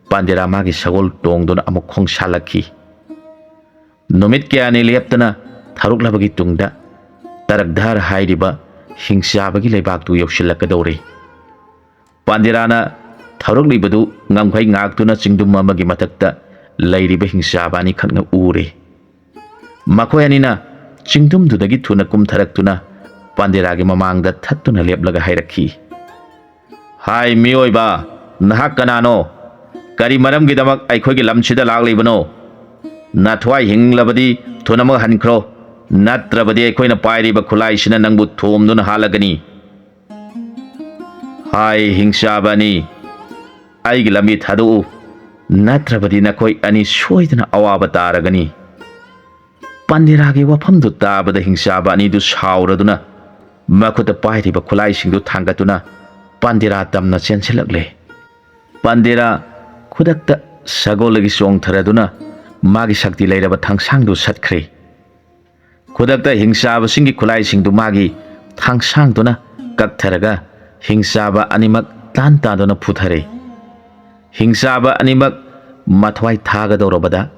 ꯄꯥꯟꯗꯦꯔꯥ ꯃꯥꯒꯤ ꯁꯒꯣꯜ ꯇꯣꯡꯗꯨꯅ ꯑꯃꯨꯛ ꯈꯣꯡꯁꯥꯜꯂꯛꯈꯤ꯫ ꯅꯨꯃꯤꯠ ꯀꯌꯥꯅꯤ ꯂꯦꯞꯇꯅ ꯊꯧꯔꯛꯂꯕꯒꯤ ꯇꯨꯡꯗ ꯇꯔꯛꯙꯔ ꯍꯥꯏꯔꯤꯕ ꯍꯤꯡꯆꯥꯕꯒꯤ ꯂꯩꯕꯥꯛꯇꯨ ꯌꯧꯁꯤꯜꯂꯛꯀꯗꯧꯔꯦ꯫ ꯄꯥꯟꯗꯦꯔꯥꯅ ꯊꯧꯔꯛꯂꯤꯕꯗꯨ ꯉꯝꯈꯩ ꯉꯥꯛꯇꯨꯅ ꯆꯤꯡꯗꯨꯝ ꯑꯃꯒꯤ ꯃꯊꯛꯇ ꯂꯩꯔꯤꯕ ꯍꯤꯡꯆꯥꯕ ꯑꯅꯤꯈꯛꯅ ꯎꯔꯦ꯫ ꯃꯈꯣꯏ ꯑꯅꯤꯅ ꯆꯤꯡꯗꯨꯝꯗꯨꯗꯒꯤ ꯊꯨꯅ ꯀꯨꯝꯊꯔꯛꯇꯨꯅ ꯄꯥꯟꯗꯦꯔꯥꯒꯤ ꯃꯃꯥꯡꯗ ꯊꯠꯇꯨꯅ ꯂꯦꯞꯂꯒ ꯍꯥꯏꯔꯛꯈꯤ, "ꯍꯥꯏ ꯃꯤꯑꯣꯏꯕ, ꯅꯍꯥꯛ ꯀꯅꯥꯅꯣ? ꯀꯔꯤ ꯃꯔꯝꯒꯤꯗꯃꯛ ꯑꯩꯈꯣꯏꯒꯤ ꯂꯝꯁꯤꯗ ꯂꯥꯛꯂꯤꯕꯅꯣ? ꯅꯊ꯭ꯋꯥꯏ ꯍꯤꯡꯂꯕꯗꯤ ꯊꯨꯅꯃꯛ ꯍꯟꯈ꯭ꯔꯣ, ꯅꯠꯇ꯭ꯔꯕꯗꯤ ꯑꯩꯈꯣꯏꯅ ꯄꯥꯏꯔꯤꯕ ꯈꯨꯠꯂꯥꯏꯁꯤꯅ ꯅꯪꯕꯨ ꯊꯣꯝꯗꯨꯅ ꯍꯥꯠꯂꯒꯅꯤ꯫ ꯍꯥꯏ ꯍꯤꯡꯆꯥꯕ ꯑꯅꯤ, ꯑꯩꯒꯤ ꯂꯝꯕꯤ ꯊꯥꯗꯣꯛꯎ, ꯅꯠꯇ꯭ꯔꯕꯗꯤ ꯅꯈꯣꯏ ꯑꯅꯤ ꯁꯣꯏꯗꯅ ꯑꯋꯥꯕ ꯇꯥꯔꯒꯅꯤ꯫" ꯄꯥꯟꯗꯦꯔꯥꯒꯤ ꯋꯥꯐꯝꯗꯨ ꯇꯥꯕꯗ ꯍꯤꯡꯆꯥꯕ ꯑꯅꯤꯗꯨ ꯁꯥꯎꯔꯗꯨꯅ ꯃꯈꯨꯠꯇ ꯄꯥꯏꯔꯤꯕ ꯈꯨꯠꯂꯥꯏꯁꯤꯡꯗꯨ ꯊꯥꯡꯒꯠꯇꯨꯅ ꯄꯥꯟꯗꯦꯔꯥ ꯇꯝꯅ ꯆꯦꯟꯁꯤꯜꯂꯛꯂꯦ꯫ ꯄꯥꯟꯗꯦꯔꯥ ꯈꯨꯗꯛꯇ ꯁꯒꯣꯜꯗꯒꯤ ꯆꯣꯡꯊꯔꯗꯨꯅ ꯃꯥꯒꯤ ꯁꯛꯇꯤ ꯂꯩꯔꯕ ꯊꯥꯡꯁꯥꯡꯗꯨ ꯁꯠꯈ꯭ꯔꯦ꯫ ꯈꯨꯗꯛꯇ ꯍꯤꯡꯆꯥꯕꯁꯤꯡꯒꯤ ꯈꯨꯠꯂꯥꯏꯁꯤꯡꯗꯨ ꯃꯥꯒꯤ ꯊꯥꯡꯁꯥꯡꯗꯨꯅ ꯀꯛꯊꯔꯒ ꯍꯤꯡꯆꯥꯕ ꯑꯅꯤꯃꯛ ꯇꯥꯟ ꯇꯥꯟꯗꯨꯅ ꯐꯨꯊꯔꯦ꯫ ꯍꯤꯡꯆꯥꯕ ꯑꯅꯤꯃꯛ ꯃꯊ꯭ꯋꯥꯏ ꯊꯥꯒꯗꯧꯔꯕꯗ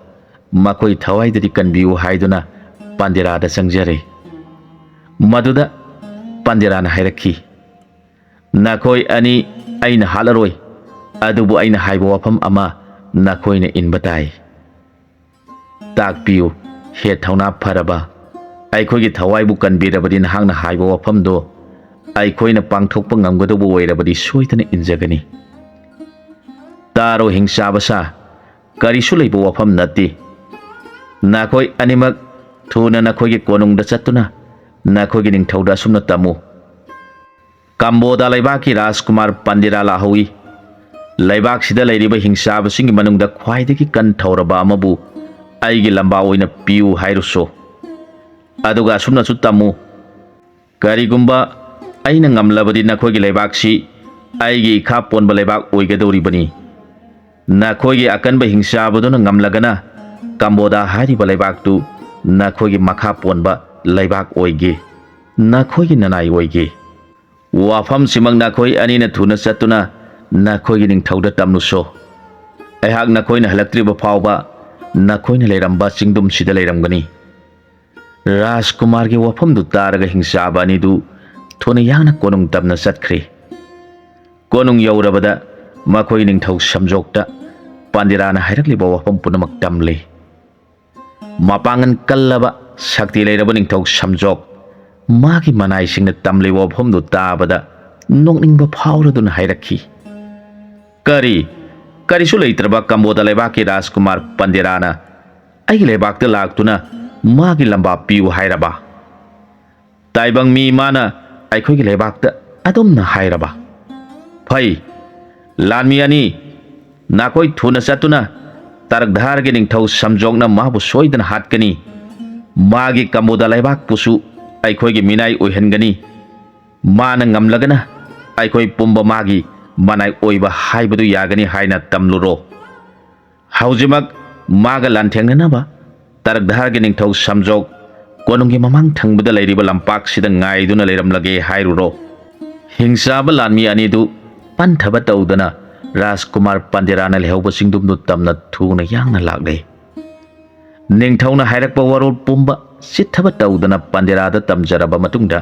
ꯃꯈꯣꯏ ꯊꯋꯥꯏꯗꯗꯤ ꯀꯟꯕꯤꯌꯨ ꯍꯥꯏꯗꯨꯅ ꯄꯥꯟꯗꯦꯔꯥꯗ ꯆꯪꯖꯔꯦ꯫ ꯃꯗꯨꯗ ꯄꯥꯟꯗꯦꯔꯥꯅ ꯍꯥꯏꯔꯛꯈꯤ, "ꯅꯈꯣꯏ ꯑꯅꯤ ꯑꯩꯅ ꯍꯥꯠꯂꯔꯣꯏ, ꯑꯗꯨꯕꯨ ꯑꯩꯅ ꯍꯥꯏꯕ ꯋꯥꯐꯝ ꯑꯃ ꯅꯈꯣꯏꯅ ꯏꯟꯕ ꯇꯥꯏ꯫ ꯇꯥꯛꯄꯤꯌꯨ, ꯍꯦ ꯊꯧꯅꯥ ꯐꯔꯕ, ꯑꯩꯈꯣꯏꯒꯤ ꯊꯋꯥꯏꯕꯨ ꯀꯟꯕꯤꯔꯕꯗꯤ ꯅꯍꯥꯛꯅ ꯍꯥꯏꯕ ꯋꯥꯐꯝꯗꯣ ꯑꯩꯈꯣꯏꯅ ꯄꯥꯡꯊꯣꯛꯄ ꯉꯝꯒꯗꯧꯕ ꯑꯣꯏꯔꯕꯗꯤ ꯁꯣꯏꯗꯅ ꯏꯟꯖꯒꯅꯤ꯫" ꯇꯥꯔꯣ ꯍꯤꯡꯆꯥꯕ ꯁꯥ, ꯀꯔꯤꯁꯨ ꯂꯩꯕ ꯋꯥꯐꯝ ꯅꯠꯇꯦ꯫ ꯅꯈꯣꯏ ꯑꯅꯤꯃꯛ ꯊꯨꯅ ꯅꯈꯣꯏꯒꯤ ꯀꯣꯅꯨꯡꯗ ꯆꯠꯇꯨꯅ ꯅꯈꯣꯏꯒꯤ ꯅꯤꯡꯊꯧꯗ ꯑꯁꯨꯝꯅ ꯇꯝꯃꯨ, "ꯀꯝꯕꯣꯗꯥ ꯂꯩꯕꯥꯛꯀꯤ ꯔꯥꯖꯀꯨꯃꯥꯔ ꯄꯟꯗꯤꯔꯥ ꯂꯥꯛꯍꯧꯏ꯫ ꯂꯩꯕꯥꯛꯁꯤꯗ ꯂꯩꯔꯤꯕ ꯍꯤꯡꯆꯥꯕꯁꯤꯡꯒꯤ ꯃꯅꯨꯡꯗ ꯈ꯭ꯋꯥꯏꯗꯒꯤ ꯀꯟꯊꯧꯔꯕ ꯑꯃꯕꯨ ꯑꯩꯒꯤ ꯂꯝꯕꯥ ꯑꯣꯏꯅ ꯄꯤꯌꯨ ꯍꯥꯏꯔꯨꯁꯣ꯫ ꯑꯗꯨꯒ ꯑꯁꯨꯝꯅꯁꯨ ꯇꯝꯃꯨ, ꯀꯔꯤꯒꯨꯝꯕ ꯑꯩꯅ ꯉꯝꯂꯕꯗꯤ ꯅꯈꯣꯏꯒꯤ ꯂꯩꯕꯥꯛꯁꯤ ꯑꯩꯒꯤ ꯏꯈꯥ ꯄꯣꯟꯕ ꯂꯩꯕꯥꯛ ꯑꯣꯏꯒꯗꯧꯔꯤꯕꯅꯤ꯫ ꯅꯈꯣꯏꯒꯤ ꯑꯀꯟꯕ ꯍꯤꯡꯆꯥꯕꯗꯨꯅ ꯉꯝꯂꯒꯅ ꯀꯝꯕꯣꯗꯥ ꯍꯥꯏꯔꯤꯕ ꯂꯩꯕꯥꯛꯇꯨ ꯅꯈꯣꯏꯒꯤ ꯃꯈꯥ ꯄꯣꯟꯕ ꯂꯩꯕꯥꯛ ꯑꯣꯏꯒꯦ, ꯅꯈꯣꯏꯒꯤ ꯅꯅꯥꯏ ꯑꯣꯏꯒꯦ꯫ ꯋꯥꯐꯝꯁꯤꯃꯛ ꯅꯈꯣꯏ ꯑꯅꯤꯅ ꯊꯨꯅ ꯆꯠꯇꯨꯅ ꯅꯈꯣꯏꯒꯤ ꯅꯤꯡꯊꯧꯗ ꯇꯝꯂꯨꯁꯣ꯫ ꯑꯩꯍꯥꯛ ꯅꯈꯣꯏꯅ ꯍꯜꯂꯛꯇ꯭ꯔꯤꯕ ꯐꯥꯎꯕ ꯅꯈꯣꯏꯅ ꯂꯩꯔꯝꯕ ꯆꯤꯡꯗꯨꯝꯁꯤꯗ ꯂꯩꯔꯝꯒꯅꯤ꯫" ꯔꯥꯖꯀꯨꯃꯥꯔꯒꯤ ꯋꯥꯐꯝꯗꯨ ꯇꯥꯔꯒ ꯍꯤꯡꯆꯥꯕ ꯑꯅꯤꯗꯨ ꯊꯨꯅ ꯌꯥꯡꯅ ꯀꯣꯅꯨꯡ ꯇꯝꯅ ꯆꯠꯈ꯭ꯔꯦ꯫ ꯀꯣꯅꯨꯡ ꯌꯧꯔꯕꯗ ꯃꯈꯣꯏ ꯅꯤꯡꯊꯧ ꯁꯝꯖꯣꯛꯇ ꯄꯥꯟꯗꯤꯔꯥꯅ ꯍꯥꯏꯔꯛꯂꯤꯕ ꯋꯥꯐꯝ ꯄꯨꯝꯅꯃꯛ ꯇꯝꯂꯤ꯫ ꯃꯄꯥꯡꯒꯜ ꯀꯜꯂꯕ, ꯁꯛꯇꯤ ꯂꯩꯔꯕ ꯅꯤꯡꯊꯧ ꯁꯝꯖꯣꯛ ꯃꯥꯒꯤ ꯃꯅꯥꯏꯁꯤꯡꯅ ꯇꯝꯂꯤꯕ ꯋꯥꯐꯝꯗꯨ ꯇꯥꯕꯗ ꯅꯣꯛꯅꯤꯡꯕ ꯐꯥꯎꯔꯗꯨꯅ ꯍꯥꯏꯔꯛꯈꯤ, "ꯀꯔꯤ? ꯀꯔꯤꯁꯨ ꯂꯩꯇ꯭ꯔꯕ ꯀꯝꯕꯣꯗ ꯂꯩꯕꯥꯛꯀꯤ ꯔꯥꯖꯀꯨꯃꯥꯔ ꯄꯟꯗꯤꯔꯥꯅ ꯑꯩꯒꯤ ꯂꯩꯕꯥꯛꯇ ꯂꯥꯛꯇꯨꯅ ꯃꯥꯒꯤ ꯂꯝꯕꯥ ꯄꯤꯌꯨ ꯍꯥꯏꯔꯕ? ꯇꯥꯏꯕꯪ ꯃꯤ ꯃꯥꯅ ꯑꯩꯈꯣꯏꯒꯤ ꯂꯩꯕꯥꯛꯇ ꯑꯗꯨꯝꯅ ꯍꯥꯏꯔꯕ? ꯐꯩ, ꯂꯥꯟꯃꯤ ꯑꯅꯤ, ꯅꯈꯣꯏ ꯊꯨꯅ ꯆꯠꯇꯨꯅ ꯇꯔꯛꯙꯥꯔꯒꯤ ꯅꯤꯡꯊꯧ ꯁꯝꯖꯣꯛꯅ ꯃꯥꯕꯨ ꯁꯣꯏꯗꯅ ꯍꯥꯠꯀꯅꯤ꯫ ꯃꯥꯒꯤ ꯀꯝꯕꯣꯗ ꯂꯩꯕꯥꯛꯄꯨꯁꯨ ꯑꯩꯈꯣꯏꯒꯤ ꯃꯤꯅꯥꯏ ꯑꯣꯏꯍꯟꯒꯅꯤ꯫ ꯃꯥꯅ ꯉꯝꯂꯒꯅ ꯑꯩꯈꯣꯏ ꯄꯨꯝꯕ ꯃꯥꯒꯤ ꯃꯅꯥꯏ ꯑꯣꯏꯕ ꯍꯥꯏꯕꯗꯨ ꯌꯥꯒꯅꯤ ꯍꯥꯏꯅ ꯇꯝꯂꯨꯔꯣ꯫ ꯍꯧꯖꯤꯛꯃꯛ ꯃꯥꯒ ꯂꯥꯟꯊꯦꯡꯅꯅꯕ ꯇꯔꯛꯙꯥꯔꯒꯤ ꯅꯤꯡꯊꯧ ꯁꯝꯖꯣꯛ ꯀꯣꯅꯨꯡꯒꯤ ꯃꯃꯥꯡ ꯊꯪꯕꯗ ꯂꯩꯔꯤꯕ ꯂꯝꯄꯥꯛꯁꯤꯗ ꯉꯥꯏꯗꯨꯅ ꯂꯩꯔꯝꯂꯒꯦ ꯍꯥꯏꯔꯨꯔꯣ꯫" ꯍꯤꯡꯆꯥꯕ ꯂꯥꯟꯃꯤ ꯑꯅꯤꯗꯨ ꯄꯟꯊꯕ ꯇꯧꯗꯅ ꯔꯥꯖꯀꯨꯃꯥꯔ ꯄꯟꯗꯤꯔꯥꯅ ꯂꯩꯍꯧꯕ ꯆꯤꯡꯗꯨꯝꯗꯨ ꯇꯝꯅ ꯊꯨꯅ ꯌꯥꯡꯅ ꯂꯥꯛꯂꯦ꯫ ꯅꯤꯡꯊꯧꯅ ꯍꯥꯏꯔꯛꯄ ꯋꯥꯔꯣꯜ ꯄꯨꯝꯕ ꯆꯤꯠꯊꯕ ꯇꯧꯗꯅ ꯄꯟꯗꯤꯔꯥꯗ ꯇꯝꯖꯔꯕ ꯃꯇꯨꯡꯗ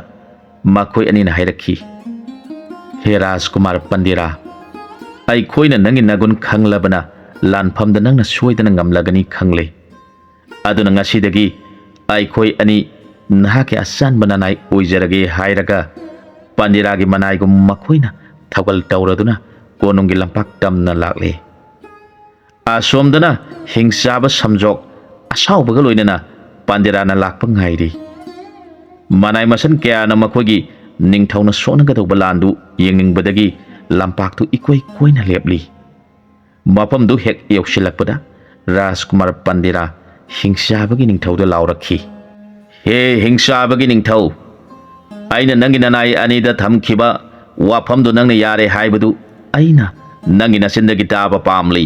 ꯃꯈꯣꯏ ꯑꯅꯤꯅ ꯍꯥꯏꯔꯛꯈꯤ, "ꯍꯦ ꯔꯥꯖꯀꯨꯃꯥꯔ ꯄꯟꯗꯤꯔꯥ, ꯑꯩꯈꯣꯏꯅ ꯅꯪꯒꯤ ꯅꯒꯨꯟ ꯈꯪꯂꯕꯅ ꯂꯥꯟꯐꯝꯗ ꯅꯪꯅ ꯁꯣꯏꯗꯅ ꯉꯝꯂꯒꯅꯤ ꯈꯪꯂꯦ꯫ ꯑꯗꯨꯅ ꯉꯁꯤꯗꯒꯤ ꯑꯩꯈꯣꯏ ꯑꯅꯤ ꯅꯍꯥꯛꯀꯤ ꯑꯆꯥꯟꯕ ꯅꯅꯥꯏ ꯑꯣꯏꯖꯔꯒꯦ" ꯍꯥꯏꯔꯒ ꯄꯟꯗꯤꯔꯥꯒꯤ ꯃꯅꯥꯏꯒꯨꯝ ꯃꯈꯣꯏꯅ ꯊꯧꯒꯜ ꯇꯧꯔꯗꯨꯅ ꯀꯣꯅꯨꯡꯒꯤ ꯂꯝꯄꯥꯛ ꯇꯝꯅ ꯂꯥꯛꯂꯦ꯫ ꯑꯁꯣꯝꯗꯅ ꯍꯤꯡꯆꯥꯕ ꯁꯝꯖꯣꯛ ꯑꯁꯥꯎꯕꯒ ꯂꯣꯏꯅꯅ ꯄꯥꯟꯗꯦꯔꯥꯅ ꯂꯥꯛꯄ ꯉꯥꯏꯔꯤ꯫ ꯃꯅꯥꯏ ꯃꯁꯟ ꯀꯌꯥꯅ ꯃꯈꯣꯏꯒꯤ ꯅꯤꯡꯊꯧꯅ ꯁꯣꯛꯅꯒꯗꯧꯕ ꯂꯥꯟꯗꯨ ꯌꯦꯡꯅꯤꯡꯕꯗꯒꯤ ꯂꯝꯄꯥꯛꯇꯨ ꯏꯀꯣꯏ ꯀꯣꯏꯅ ꯂꯦꯞꯂꯤ꯫ ꯃꯐꯝꯗꯨ ꯍꯦꯛ ꯌꯧꯁꯤꯜꯂꯛꯄꯗ ꯔꯥꯖꯀꯨꯃꯥꯔ ꯄꯥꯟꯗꯦꯔꯥ ꯍꯤꯡꯆꯥꯕꯒꯤ ꯅꯤꯡꯊꯧꯗ ꯂꯥꯎꯔꯛꯈꯤ, "ꯍꯦ ꯍꯤꯡꯆꯥꯕꯒꯤ ꯅꯤꯡꯊꯧ, ꯑꯩꯅ ꯅꯪꯒꯤ ꯅꯅꯥꯏ ꯑꯅꯤꯗ ꯊꯝꯈꯤꯕ ꯋꯥꯐꯝꯗꯨ ꯅꯪꯅ ꯌꯥꯔꯦ ꯍꯥꯏꯕꯗꯨ ꯑꯩꯅ ꯅꯪꯒꯤ ꯅꯆꯤꯟꯗꯒꯤ ꯇꯥꯕ ꯄꯥꯝꯂꯤ꯫"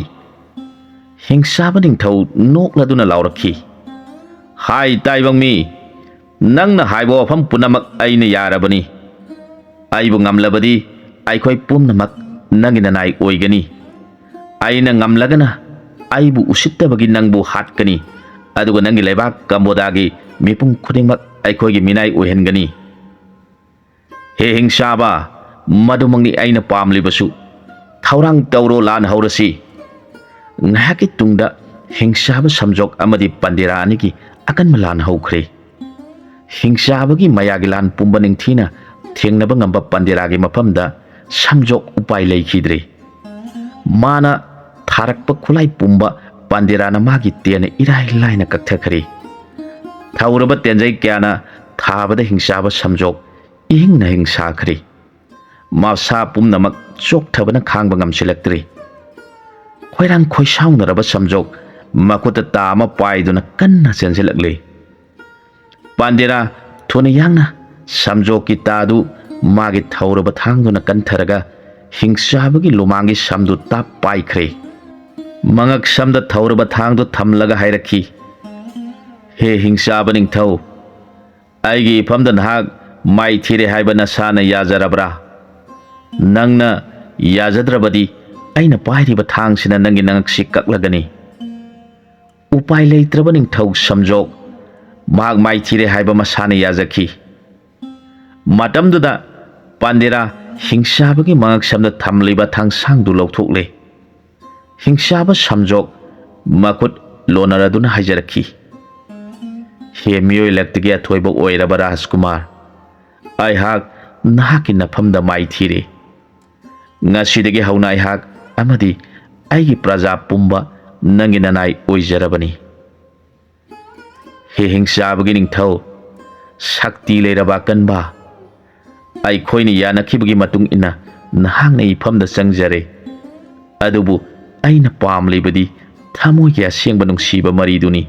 ꯍꯤꯡꯆꯥꯕ ꯅꯤꯡꯊꯧ ꯅꯣꯛꯂꯗꯨꯅ ꯂꯥꯎꯔꯛꯈꯤ, "ꯍꯥꯏ ꯇꯥꯏꯕꯪ ꯃꯤ, ꯅꯪꯅ ꯍꯥꯏꯕ ꯋꯥꯐꯝ ꯄꯨꯝꯅꯃꯛ ꯑꯩꯅ ꯌꯥꯔꯕꯅꯤ꯫ ꯑꯩꯕꯨ ꯉꯝꯂꯕꯗꯤ ꯑꯩꯈꯣꯏ ꯄꯨꯝꯅꯃꯛ ꯅꯪꯒꯤ ꯅꯅꯥꯏ ꯑꯣꯏꯒꯅꯤ꯫ ꯑꯩꯅ ꯉꯝꯂꯒꯅ ꯑꯩꯕꯨ ꯎꯁꯤꯠꯇꯕꯒꯤ ꯅꯪꯕꯨ ꯍꯥꯠꯀꯅꯤ, ꯑꯗꯨꯒ ꯅꯪꯒꯤ ꯂꯩꯕꯥꯛ ꯀꯝꯕꯣꯗꯥꯒꯤ ꯃꯤꯄꯨꯝ ꯈꯨꯗꯤꯡꯃꯛ ꯑꯩꯈꯣꯏꯒꯤ ꯃꯤꯅꯥꯏ ꯑꯣꯏꯍꯟꯒꯅꯤ꯫ ꯍꯦ ꯍꯤꯡꯆꯥꯕ, ꯃꯗꯨꯃꯛꯅꯤ ꯑꯩꯅ ꯄꯥꯝꯂꯤꯕꯁꯨ꯫ ꯊꯧꯔꯥꯡ ꯇꯧꯔꯣ, ꯂꯥꯟ ꯍꯧꯔꯁꯤ꯫ ꯉꯥꯏꯍꯥꯛꯀꯤ ꯇꯨꯡꯗ ꯍꯤꯡꯆꯥꯕ ꯁꯝꯖꯣꯛ ꯑꯃꯗꯤ ꯄꯟꯗꯤꯔꯥ ꯑꯅꯤꯒꯤ ꯑꯀꯟꯕ ꯂꯥꯟ ꯍꯧꯈ꯭ꯔꯦ꯫ ꯍꯤꯡꯆꯥꯕꯒꯤ ꯃꯌꯥꯒꯤ ꯂꯥꯟ ꯄꯨꯝꯕ ꯅꯤꯡꯊꯤꯅ ꯊꯦꯡꯅꯕ ꯉꯝꯕ ꯄꯟꯗꯤꯔꯥꯒꯤ ꯃꯐꯝꯗ ꯁꯝꯖꯣꯛ ꯎꯄꯥꯏ ꯂꯩꯈꯤꯗ꯭ꯔꯦ꯫ ꯃꯥꯅ ꯊꯥꯔꯛꯄ ꯈꯨꯠꯂꯥꯏ ꯄꯨꯝꯕ ꯄꯟꯗꯤꯔꯥꯅ ꯃꯥꯒꯤ ꯇꯦꯟꯅ ꯏꯔꯥꯏ ꯂꯥꯏꯅ ꯀꯛꯊꯈ꯭ꯔꯦ꯫ ꯊꯧꯔꯕ ꯇꯦꯟꯖꯩ ꯀꯌꯥꯅ ꯊꯥꯕꯗ ꯍꯤꯡꯆꯥꯕ ꯁꯝꯖꯣꯛ ꯏꯍꯤꯡꯅ ꯍꯤꯡꯁꯥꯈ꯭ꯔꯦ꯫ ꯃꯁꯥ ꯄꯨꯝꯅꯃꯛ ꯆꯣꯛꯊꯕꯅ ꯈꯥꯡꯕ ꯉꯝꯁꯤꯜꯂꯛꯇ꯭ꯔꯦ꯫ ꯈꯣꯏꯔꯥꯡ ꯈꯣꯏꯁꯥꯎꯅꯔꯕ ꯁꯝꯖꯣꯛ ꯃꯈꯨꯠꯇ ꯇꯥ ꯑꯃ ꯄꯥꯏꯗꯨꯅ ꯀꯟꯅ ꯆꯦꯟꯁꯤꯜꯂꯛꯂꯤ꯫ ꯄꯥꯟꯗꯦꯔꯥ ꯊꯨꯅ ꯌꯥꯡꯅ ꯁꯝꯖꯣꯛꯀꯤ ꯇꯥꯗꯨ ꯃꯥꯒꯤ ꯊꯧꯔꯕ ꯊꯥꯡꯗꯨꯅ ꯀꯟꯊꯔꯒ ꯍꯤꯡꯆꯥꯕꯒꯤ ꯂꯨꯃꯥꯡꯒꯤ ꯁꯝꯗꯨ ꯇꯥꯞ ꯄꯥꯏꯈ꯭ꯔꯦ꯫ ꯃꯉꯛ ꯁꯝꯗ ꯊꯧꯔꯕ ꯊꯥꯡꯗꯨ ꯊꯝꯂꯒ ꯍꯥꯏꯔꯛꯈꯤ, "ꯍꯦ ꯍꯤꯡꯆꯥꯕ ꯅꯤꯡꯊꯧ, ꯑꯩꯒꯤ ꯏꯐꯝꯗ ꯅꯍꯥꯛ ꯃꯥꯏꯊꯤꯔꯦ ꯍꯥꯏꯕ ꯅꯁꯥꯅ ꯌꯥꯖꯔꯕ꯭ꯔꯥ? ꯅꯪꯅ ꯌꯥꯖꯗ꯭ꯔꯕꯗꯤ ꯑꯩꯅ ꯄꯥꯏꯔꯤꯕ ꯊꯥꯡꯁꯤꯅ ꯅꯪꯒꯤ ꯅꯉꯛꯁꯤ ꯀꯛꯂꯒꯅꯤ꯫" ꯎꯄꯥꯏ ꯂꯩꯇ꯭ꯔꯕ ꯅꯤꯡꯊꯧ ꯁꯝꯖꯣꯛ ꯃꯍꯥꯛ ꯃꯥꯏꯊꯤꯔꯦ ꯍꯥꯏꯕ ꯃꯁꯥꯅ ꯌꯥꯖꯈꯤ꯫ ꯃꯇꯝꯗꯨꯗ ꯄꯥꯟꯗꯦꯔꯥ ꯍꯤꯡꯆꯥꯕꯒꯤ ꯃꯉꯛꯁꯝꯗ ꯊꯝꯂꯤꯕ ꯊꯥꯡꯁꯥꯡꯗꯨ ꯂꯧꯊꯣꯛꯂꯦ꯫ ꯍꯤꯡꯆꯥꯕ ꯁꯝꯖꯣꯛ ꯃꯈꯨꯠ ꯂꯣꯟꯅꯔꯗꯨꯅ ꯍꯥꯏꯖꯔꯛꯈꯤ, "ꯍꯦ ꯃꯤꯑꯣꯏ ꯂꯛꯇꯒꯤ ꯑꯊꯣꯏꯕ ꯑꯣꯏꯔꯕ ꯔꯥꯖꯀꯨꯃꯥꯔ, ꯑꯩꯍꯥꯛ ꯅꯍꯥꯛꯀꯤ ꯅꯐꯝꯗ ꯃꯥꯏꯊꯤꯔꯦ꯫ ꯉꯁꯤꯗꯒꯤ ꯍꯧꯅ ꯑꯩꯍꯥꯛ ꯑꯃꯗꯤ ꯑꯩꯒꯤ ꯄ꯭ꯔꯖꯥ ꯄꯨꯝꯕ ꯅꯪꯒꯤ ꯅꯅꯥꯏ ꯑꯣꯏꯖꯔꯕꯅꯤ꯫ ꯍꯦ ꯍꯤꯡꯆꯥꯕꯒꯤ ꯅꯤꯡꯊꯧ, ꯁꯛꯇꯤ ꯂꯩꯔꯕ ꯑꯀꯟꯕ, ꯑꯩꯈꯣꯏꯅ ꯌꯥꯅꯈꯤꯕꯒꯤ ꯃꯇꯨꯡ ꯏꯟꯅ ꯅꯍꯥꯛꯅ ꯏꯐꯝꯗ ꯆꯪꯖꯔꯦ꯫ ꯑꯗꯨꯕꯨ ꯑꯩꯅ ꯄꯥꯝꯂꯤꯕꯗꯤ ꯊꯃꯣꯏꯒꯤ ꯑꯁꯦꯡꯕ ꯅꯨꯡꯁꯤꯕ ꯃꯔꯤꯗꯨꯅꯤ꯫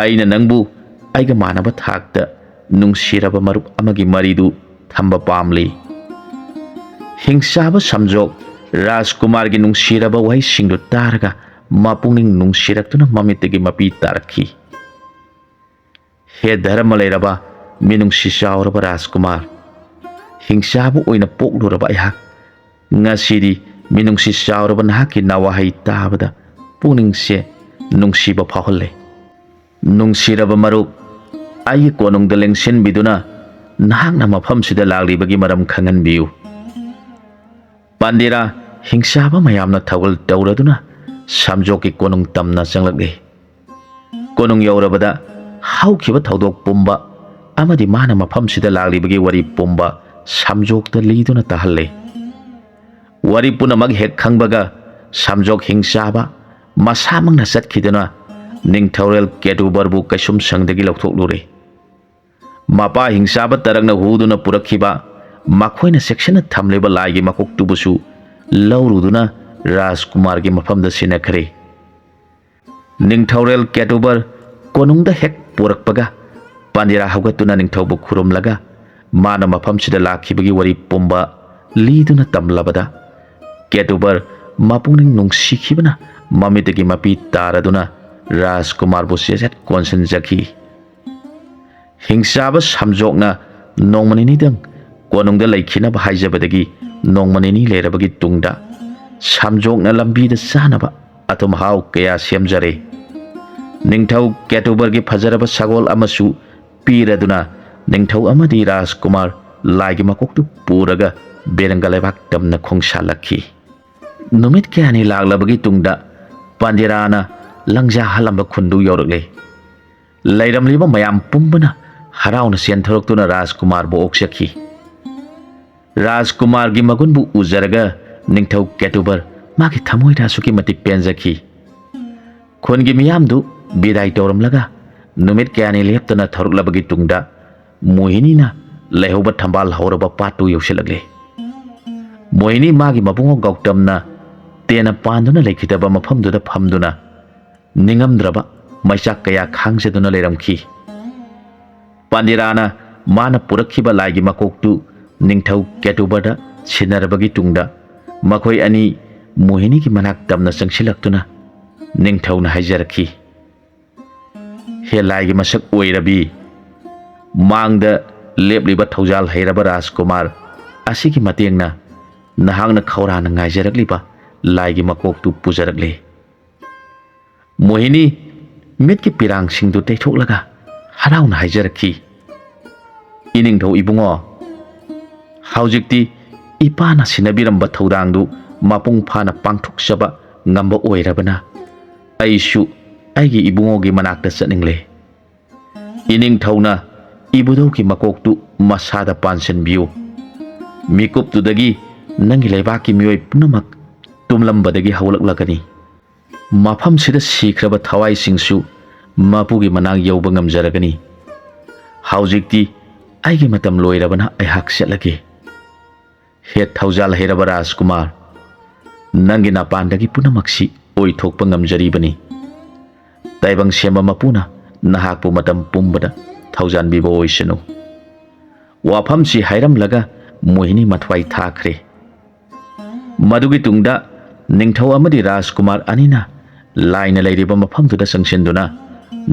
ꯑꯩꯅ ꯅꯪꯕꯨ ꯑꯩꯒ ꯃꯥꯟꯅꯕ ꯊꯥꯛꯇ ꯅꯨꯡꯁꯤꯔꯕ ꯃꯔꯨꯞ ꯑꯃꯒꯤ ꯃꯔꯤꯗꯨ ꯊꯝꯕ ꯄꯥꯝꯂꯤ꯫" ꯍꯤꯡꯆꯥꯕ ꯁꯝꯖꯣꯛ ꯔꯥꯖꯀꯨꯃꯥꯔꯒꯤ ꯅꯨꯡꯁꯤꯔꯕ ꯋꯥꯍꯩꯁꯤꯡꯗꯨ ꯇꯥꯔꯒ ꯃꯄꯨꯛꯅꯤꯡ ꯅꯨꯡꯁꯤꯔꯛꯇꯨꯅ ꯃꯃꯤꯠꯇꯒꯤ ꯃꯄꯤ ꯇꯥꯔꯛꯈꯤ꯫ "ꯍꯦ ꯙꯔꯃ ꯂꯩꯔꯕ, ꯃꯤꯅꯨꯡꯁꯤ ꯆꯥꯎꯔꯕ ꯔꯥꯖꯀꯨꯃꯥꯔ, ꯍꯤꯡꯆꯥꯕ ꯑꯣꯏꯅ ꯄꯣꯛꯂꯨꯔꯕ ꯑꯩꯍꯥꯛ, ꯉꯁꯤꯗꯤ ꯃꯤꯅꯨꯡꯁꯤ ꯆꯥꯎꯔꯕ ꯅꯍꯥꯛꯀꯤ ꯅꯋꯥꯍꯩ ꯇꯥꯕꯗ ꯄꯨꯛꯅꯤꯡꯁꯦ ꯅꯨꯡꯁꯤꯕ ꯐꯥꯎꯍꯜꯂꯦ꯫ ꯅꯨꯡꯁꯤꯔꯕ ꯃꯔꯨꯞ, ꯑꯩꯒꯤ ꯀꯣꯅꯨꯡꯗ ꯂꯦꯡꯁꯤꯟꯕꯤꯗꯨꯅ ꯅꯍꯥꯛꯅ ꯃꯐꯝꯁꯤꯗ ꯂꯥꯛꯂꯤꯕꯒꯤ ꯃꯔꯝ ꯈꯪꯍꯟꯕꯤꯌꯨ꯫ ꯄꯥꯟꯗꯦꯔꯥ ꯍꯤꯡꯆꯥꯕ ꯃꯌꯥꯝꯅ ꯊꯧꯒꯜ ꯇꯧꯔꯗꯨꯅ ꯁꯝꯖꯣꯛꯀꯤ ꯀꯣꯅꯨꯡ ꯇꯝꯅ ꯆꯪꯂꯛꯂꯤ꯫ ꯀꯣꯅꯨꯡ ꯌꯧꯔꯕꯗ ꯍꯧꯈꯤꯕ ꯊꯧꯗꯣꯛ ꯄꯨꯝꯕ ꯑꯃꯗꯤ ꯃꯥꯅ ꯃꯐꯝꯁꯤꯗ ꯂꯥꯛꯂꯤꯕꯒꯤ ꯋꯥꯔꯤ ꯄꯨꯝꯕ ꯁꯝꯖꯣꯛꯇ ꯂꯤꯗꯨꯅ ꯇꯥꯍꯜꯂꯤ꯫ ꯋꯥꯔꯤ ꯄꯨꯝꯅꯃꯛ ꯍꯦꯛ ꯈꯪꯕꯒ ꯁꯝꯖꯣꯛ ꯍꯤꯡꯆꯥꯕ ꯃꯁꯥꯃꯛꯅ ꯆꯠꯈꯤꯗꯨꯅ ꯅꯤꯡꯊꯧꯔꯦꯜ ꯀꯦꯇꯨꯕꯔꯕꯨ ꯀꯩꯁꯨꯝꯁꯪꯗꯒꯤ ꯂꯧꯊꯣꯛꯂꯨꯔꯦ꯫ ꯃꯄꯥ ꯍꯤꯡꯆꯥꯕ ꯇꯔꯛꯅ ꯍꯨꯗꯨꯅ ꯄꯨꯔꯛꯈꯤꯕ ꯃꯈꯣꯏꯅ ꯆꯦꯛꯁꯤꯟꯅ ꯊꯝꯂꯤꯕ ꯂꯥꯏꯒꯤ ꯃꯀꯣꯛꯇꯨꯕꯨꯁꯨ ꯂꯧꯔꯨꯗꯨꯅ ꯔꯥꯖꯀꯨꯃꯥꯔꯒꯤ ꯃꯐꯝꯗ ꯁꯤꯟꯅꯈ꯭ꯔꯦ꯫ ꯅꯤꯡꯊꯧꯔꯦꯜ ꯀꯦꯇꯨꯕꯔ ꯀꯣꯅꯨꯡꯗ ꯍꯦꯛ ꯄꯨꯔꯛꯄꯒ ꯄꯥꯟꯗꯤꯔꯥ ꯍꯧꯒꯠꯇꯨꯅ ꯅꯤꯡꯊꯧꯕꯨ ꯈꯨꯔꯨꯝꯂꯒ ꯃꯥꯅ ꯃꯐꯝꯁꯤꯗ ꯂꯥꯛꯈꯤꯕꯒꯤ ꯋꯥꯔꯤ ꯄꯨꯝꯕ ꯂꯤꯗꯨꯅ ꯇꯝꯂꯕꯗ ꯀꯦꯇꯨꯕꯔ ꯃꯄꯨꯛꯅꯤꯡ ꯅꯨꯡꯁꯤꯈꯤꯕꯅ ꯃꯃꯤꯠꯇꯒꯤ ꯃꯄꯤ ꯇꯥꯔꯗꯨꯅ ꯔꯥꯖꯀꯨꯃꯥꯔꯕꯨ ꯆꯦꯖꯠ ꯀꯣꯟꯁꯤꯟꯖꯈꯤ꯫ ꯍꯤꯡꯆꯥꯕ ꯁꯝꯖꯣꯛꯅ ꯅꯣꯡꯃ ꯅꯤꯅꯤꯗꯪ ꯀꯣꯅꯨꯡꯗ ꯂꯩꯈꯤꯅꯕ ꯍꯥꯏꯖꯕꯗꯒꯤ ꯅꯣꯡꯃ ꯅꯤꯅꯤ ꯂꯩꯔꯕꯒꯤ ꯇꯨꯡꯗ ꯁꯝꯖꯣꯛꯅ ꯂꯝꯕꯤꯗ ꯆꯥꯅꯕ ꯑꯊꯨꯝ ꯑꯍꯥꯎ ꯀꯌꯥ ꯁꯦꯝꯖꯔꯦ꯫ ꯅꯤꯡꯊꯧ ꯀꯦꯇꯨꯕꯔꯒꯤ ꯐꯖꯔꯕ ꯁꯒꯣꯜ ꯑꯃꯁꯨ ꯄꯤꯔꯗꯨꯅ ꯅꯤꯡꯊꯧ ꯑꯃꯗꯤ ꯔꯥꯖꯀꯨꯃꯥꯔ ꯂꯥꯏꯒꯤ ꯃꯀꯣꯛꯇꯨ ꯄꯨꯔꯒ ꯕꯦꯔꯪꯒ ꯂꯩꯕꯥꯛ ꯇꯝꯅ ꯈꯣꯡꯁꯥꯜꯂꯛꯈꯤ꯫ ꯅꯨꯃꯤꯠ ꯀꯌꯥꯅꯤ ꯂꯥꯛꯂꯕꯒꯤ ꯇꯨꯡꯗ ꯄꯥꯟꯗꯦꯔꯥꯅ ꯂꯪꯖꯥ ꯍꯜꯂꯝꯕ ꯈꯨꯟꯗꯨ ꯌꯧꯔꯛꯂꯦ꯫ ꯂꯩꯔꯝꯂꯤꯕ ꯃꯌꯥꯝ ꯄꯨꯝꯕꯅ ꯍꯔꯥꯎꯅ ꯆꯦꯟꯊꯣꯔꯛꯇꯨꯅ ꯔꯥꯖꯀꯨꯃꯥꯔꯕꯨ ꯑꯣꯛꯆꯈꯤ꯫ ꯔꯥꯖꯀꯨꯃꯥꯔꯒꯤ ꯃꯒꯨꯟꯕꯨ ꯎꯖꯔꯒ ꯅꯤꯡꯊꯧ ꯀꯦꯇꯨꯕꯔ ꯃꯥꯒꯤ ꯊꯃꯣꯏꯗ ꯑꯁꯨꯛꯀꯤ ꯃꯇꯤꯛ ꯄꯦꯟꯖꯈꯤ꯫ ꯈꯨꯟꯒꯤ ꯃꯤꯌꯥꯝꯗꯨ ꯕꯤꯗꯥꯏ ꯇꯧꯔꯝꯂꯒ ꯅꯨꯃꯤꯠ ꯀꯌꯥꯅꯤ ꯂꯦꯞꯇꯅ ꯊꯧꯔꯛꯂꯕꯒꯤ ꯇꯨꯡꯗ ꯃꯣꯍꯤꯅꯤꯅ ꯂꯩꯍꯧꯕ ꯊꯝꯕꯥꯜ ꯍꯧꯔꯕ ꯄꯥꯠꯇꯨ ꯌꯧꯁꯤꯜꯂꯛꯂꯦ꯫ ꯃꯣꯍꯤꯅꯤ ꯃꯥꯒꯤ ꯃꯕꯨꯡꯉꯣ ꯒꯧꯇꯝꯅ ꯇꯦꯟꯅ ꯄꯥꯟꯗꯨꯅ ꯂꯩꯈꯤꯗꯕ ꯃꯐꯝꯗꯨꯗ ꯐꯝꯗꯨꯅ ꯅꯤꯡꯉꯝꯗ꯭ꯔꯕ ꯃꯩꯆꯥꯛ ꯀꯌꯥ ꯈꯥꯡꯖꯗꯨꯅ ꯂꯩꯔꯝꯈꯤ꯫ ꯄꯥꯟꯗꯤꯔꯥꯅ ꯃꯥꯅ ꯄꯨꯔꯛꯈꯤꯕ ꯂꯥꯏꯒꯤ ꯃꯀꯣꯛꯇꯨ ꯅꯤꯡꯊꯧ ꯀꯦꯇꯨꯕꯔꯗ ꯁꯤꯟꯅꯔꯕꯒꯤ ꯇꯨꯡꯗ ꯃꯈꯣꯏ ꯑꯅꯤ ꯃꯣꯍꯤꯅꯤꯒꯤ ꯃꯅꯥꯛ ꯇꯝꯅ ꯆꯪꯁꯤꯜꯂꯛꯇꯨꯅ ꯅꯤꯡꯊꯧꯅ ꯍꯥꯏꯖꯔꯛꯈꯤ, "ꯍꯦ ꯂꯥꯏꯒꯤ ꯃꯁꯛ ꯑꯣꯏꯔꯕꯤ, ꯃꯥꯡꯗ ꯂꯦꯞꯂꯤꯕ ꯊꯧꯖꯥꯜ ꯍꯩꯔꯕ ꯔꯥꯖꯀꯨꯃꯥꯔ ꯑꯁꯤꯒꯤ ꯃꯇꯦꯡꯅ ꯅꯍꯥꯛꯅ ꯈꯧꯔꯥꯡꯅ ꯉꯥꯏꯖꯔꯛꯂꯤꯕ ꯂꯥꯏꯒꯤ ꯃꯀꯣꯛꯇꯨ ꯄꯨꯖꯔꯛꯂꯦ꯫" ꯃꯣꯍꯤꯅꯤ ꯃꯤꯠꯀꯤ ꯄꯤꯔꯥꯡꯁꯤꯡꯗꯨ ꯇꯩꯊꯣꯛꯂꯒ ꯍꯔꯥꯎꯅ ꯍꯥꯏꯖꯔꯛꯈꯤ, "ꯏꯅꯤꯡꯊꯧ ꯏꯕꯨꯡꯉꯣ, ꯍꯧꯖꯤꯛꯇꯤ ꯏꯄꯥꯅ ꯁꯤꯟꯅꯕꯤꯔꯝꯕ ꯊꯧꯗꯥꯡꯗꯨ ꯃꯄꯨꯡ ꯐꯥꯅ ꯄꯥꯡꯊꯣꯛꯆꯕ ꯉꯝꯕ ꯑꯣꯏꯔꯕꯅ, ꯑꯩꯁꯨ ꯑꯩꯒꯤ ꯏꯕꯨꯡꯉꯣꯒꯤ ꯃꯅꯥꯛꯇ ꯆꯠꯅꯤꯡꯂꯦ꯫ ꯏꯅꯤꯡꯊꯧꯅ ꯏꯕꯨꯙꯧꯒꯤ ꯃꯀꯣꯛꯇꯨ ꯃꯁꯥꯗ ꯄꯥꯟꯁꯤꯟꯕꯤꯌꯨ꯫ ꯃꯤꯀꯨꯞꯇꯨꯗꯒꯤ ꯅꯪꯒꯤ ꯂꯩꯕꯥꯛꯀꯤ ꯃꯤꯑꯣꯏ ꯄꯨꯝꯅꯃꯛ ꯇꯨꯝꯂꯝꯕꯗꯒꯤ ꯍꯧꯒꯠꯂꯛꯂꯒꯅꯤ꯫ ꯃꯐꯝꯁꯤꯗ ꯁꯤꯈ꯭ꯔꯕ ꯊꯋꯥꯏꯁꯤꯡꯁꯨ ꯃꯄꯨꯒꯤ ꯃꯅꯥꯛ ꯌꯧꯕ ꯉꯝꯖꯔꯒꯅꯤ꯫ ꯍꯧꯖꯤꯛꯇꯤ ꯑꯩꯒꯤ ꯃꯇꯝ ꯂꯣꯏꯔꯕꯅ ꯑꯩꯍꯥꯛ ꯆꯠꯂꯒꯦ꯫ ꯍꯦ ꯊꯧꯖꯥꯜ ꯍꯩꯔꯕ ꯔꯥꯖꯀꯨꯃꯥꯔ, ꯅꯪꯒꯤ ꯅꯄꯥꯟꯗꯒꯤ ꯄꯨꯝꯅꯃꯛꯁꯤ ꯑꯣꯏꯊꯣꯛꯄ ꯉꯝꯖꯔꯤꯕꯅꯤ꯫ ꯇꯥꯏꯕꯪ ꯁꯦꯝꯕ ꯃꯄꯨꯅ ꯅꯍꯥꯛꯄꯨ ꯃꯇꯝ ꯄꯨꯝꯕꯗ ꯊꯧꯖꯥꯟꯕꯤꯕ ꯑꯣꯏꯁꯅꯨ꯫" ꯋꯥꯐꯝꯁꯤ ꯍꯥꯏꯔꯝꯂꯒ ꯃꯣꯍꯤꯅꯤ ꯃꯊ꯭ꯋꯥꯏ ꯊꯥꯈ꯭ꯔꯦ꯫ ꯃꯗꯨꯒꯤ ꯇꯨꯡꯗ ꯅꯤꯡꯊꯧ ꯑꯃꯗꯤ ꯔꯥꯖꯀꯨꯃꯥꯔ ꯑꯅꯤꯅ ꯂꯥꯏꯅ ꯂꯩꯔꯤꯕ ꯃꯐꯝꯗꯨꯗ ꯆꯪꯁꯤꯟꯗꯨꯅ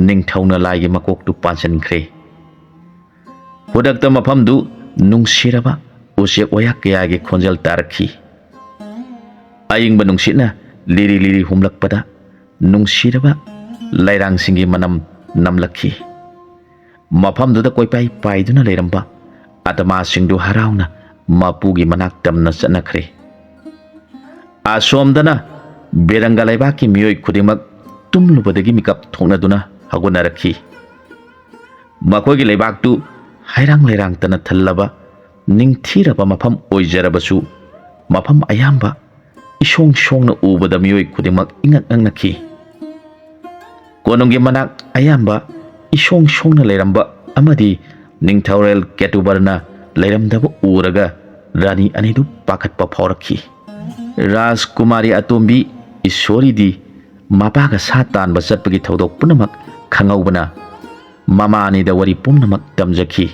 ꯅꯤꯡꯊꯧꯅ ꯂꯥꯏꯒꯤ ꯃꯀꯣꯛꯇꯨ ꯄꯥꯟꯁꯤꯟꯈ꯭ꯔꯦ꯫ ꯈꯨꯗꯛꯇ ꯃꯐꯝꯗꯨ ꯅꯨꯡꯁꯤꯔꯕ ꯎꯆꯦꯛ ꯋꯥꯌꯥ ꯀꯌꯥꯒꯤ ꯈꯣꯟꯖꯦꯜ ꯇꯥꯔꯛꯈꯤ꯫ ꯑꯏꯪꯕ ꯅꯨꯡꯁꯤꯠꯅ ꯂꯤꯔꯤ ꯂꯤꯔꯤ ꯍꯨꯝꯂꯛꯄꯗ ꯅꯨꯡꯁꯤꯔꯕ ꯂꯩꯔꯥꯡꯁꯤꯡꯒꯤ ꯃꯅꯝ ꯅꯝꯂꯛꯈꯤ꯫ ꯃꯐꯝꯗꯨꯗ ꯀꯣꯏꯄꯥꯏ ꯄꯥꯏꯗꯨꯅ ꯂꯩꯔꯝꯕ ꯑꯇꯃꯥꯁꯤꯡꯗꯨ ꯍꯔꯥꯎꯅ ꯃꯄꯨꯒꯤ ꯃꯅꯥꯛ ꯇꯝꯅ ꯆꯠꯅꯈ꯭ꯔꯦ꯫ ꯑꯁꯣꯝꯗꯅ ꯕꯦꯔꯪꯒ ꯂꯩꯕꯥꯛꯀꯤ ꯃꯤꯑꯣꯏ ꯈꯨꯗꯤꯡꯃꯛ ꯇꯨꯝꯂꯨꯕꯗꯒꯤ ꯃꯤꯀꯞ ꯊꯣꯛꯅꯗꯨꯅ ꯍꯧꯒꯠꯅꯔꯛꯈꯤ꯫ ꯃꯈꯣꯏꯒꯤ ꯂꯩꯕꯥꯛꯇꯨ ꯍꯩꯔꯥꯡ ꯂꯩꯔꯥꯡꯇꯅ ꯊꯜꯂꯕ ꯅꯤꯡꯊꯤꯔꯕ ꯃꯐꯝ ꯑꯣꯏꯖꯔꯕꯁꯨ, ꯃꯐꯝ ꯑꯌꯥꯝꯕ ꯏꯁꯣꯡ ꯁꯣꯡꯅ ꯎꯕꯗ ꯃꯤꯑꯣꯏ ꯈꯨꯗꯤꯡꯃꯛ ꯏꯉꯛ ꯉꯛꯅꯈꯤ꯫ ꯀꯣꯅꯨꯡꯒꯤ ꯃꯅꯥꯛ ꯑꯌꯥꯝꯕ ꯏꯁꯣꯡ ꯁꯣꯡꯅ ꯂꯩꯔꯝꯕ ꯑꯃꯗꯤ ꯅꯤꯡꯊꯧꯔꯦꯜ ꯀꯦꯇꯨꯕꯔꯅ ꯂꯩꯔꯝꯗꯕ ꯎꯔꯒ ꯔꯥꯅꯤ ꯑꯅꯤꯗꯨ ꯄꯥꯈꯠꯄ ꯐꯥꯎꯔꯛꯈꯤ꯫ ꯔꯥꯖꯀꯨꯃꯥꯔꯤ ꯑꯇꯣꯝꯕꯤ ꯏꯁꯣꯔꯤꯗꯤ ꯃꯄꯥꯒ ꯁꯥ ꯇꯥꯟꯕ ꯆꯠꯄꯒꯤ ꯊꯧꯗꯣꯛ ꯄꯨꯝꯅꯃꯛ ꯈꯪꯍꯧꯕꯅ ꯃꯃꯥ ꯑꯅꯤꯗ ꯋꯥꯔꯤ ꯄꯨꯝꯅꯃꯛ ꯇꯝꯖꯈꯤ꯫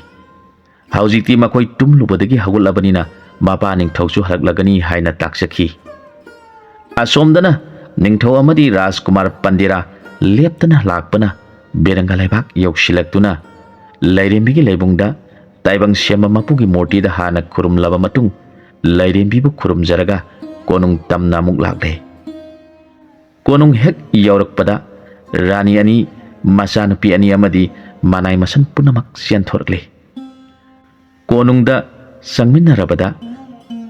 ꯍꯧꯖꯤꯛꯇꯤ ꯃꯈꯣꯏ ꯇꯨꯝꯂꯨꯕꯗꯒꯤ ꯍꯧꯒꯠꯂꯕꯅꯤꯅ ꯃꯄꯥ ꯅꯤꯡꯊꯧꯁꯨ ꯍꯜꯂꯛꯂꯒꯅꯤ ꯍꯥꯏꯅ ꯇꯥꯛꯆꯈꯤ꯫ ꯑꯁꯣꯝꯗꯅ ꯅꯤꯡꯊꯧ ꯑꯃꯗꯤ ꯔꯥꯖꯀꯨꯃꯥꯔ ꯄꯟꯗꯤꯔꯥ ꯂꯦꯞꯇꯅ ꯂꯥꯛꯄꯅ ꯕꯦꯔꯪꯒ ꯂꯩꯕꯥꯛ ꯌꯧꯁꯤꯜꯂꯛꯇꯨꯅ ꯂꯥꯏꯔꯦꯝꯕꯤꯒꯤ ꯂꯩꯕꯨꯡꯗ ꯇꯥꯏꯕꯪ ꯁꯦꯝꯕ ꯃꯄꯨꯒꯤ ꯃꯨꯔꯇꯤꯗ ꯍꯥꯟꯅ ꯈꯨꯔꯨꯝꯂꯕ ꯃꯇꯨꯡ ꯂꯥꯏꯔꯦꯝꯕꯤꯕꯨ ꯈꯨꯔꯨꯝꯖꯔꯒ ꯀꯣꯅꯨꯡ ꯇꯝꯅ ꯑꯃꯨꯛ ꯂꯥꯛꯂꯦ꯫ ꯀꯣꯅꯨꯡ ꯍꯦꯛ ꯌꯧꯔꯛꯄꯗ ꯔꯥꯅꯤ ꯑꯅꯤ, ꯃꯆꯥꯅꯨꯄꯤ ꯑꯅꯤ ꯑꯃꯗꯤ ꯃꯅꯥꯏ ꯃꯁꯟ ꯄꯨꯝꯅꯃꯛ ꯆꯦꯟꯊꯣꯔꯛꯂꯦ꯫ ꯀꯣꯅꯨꯡꯗ ꯆꯪꯃꯤꯟꯅꯔꯕꯗ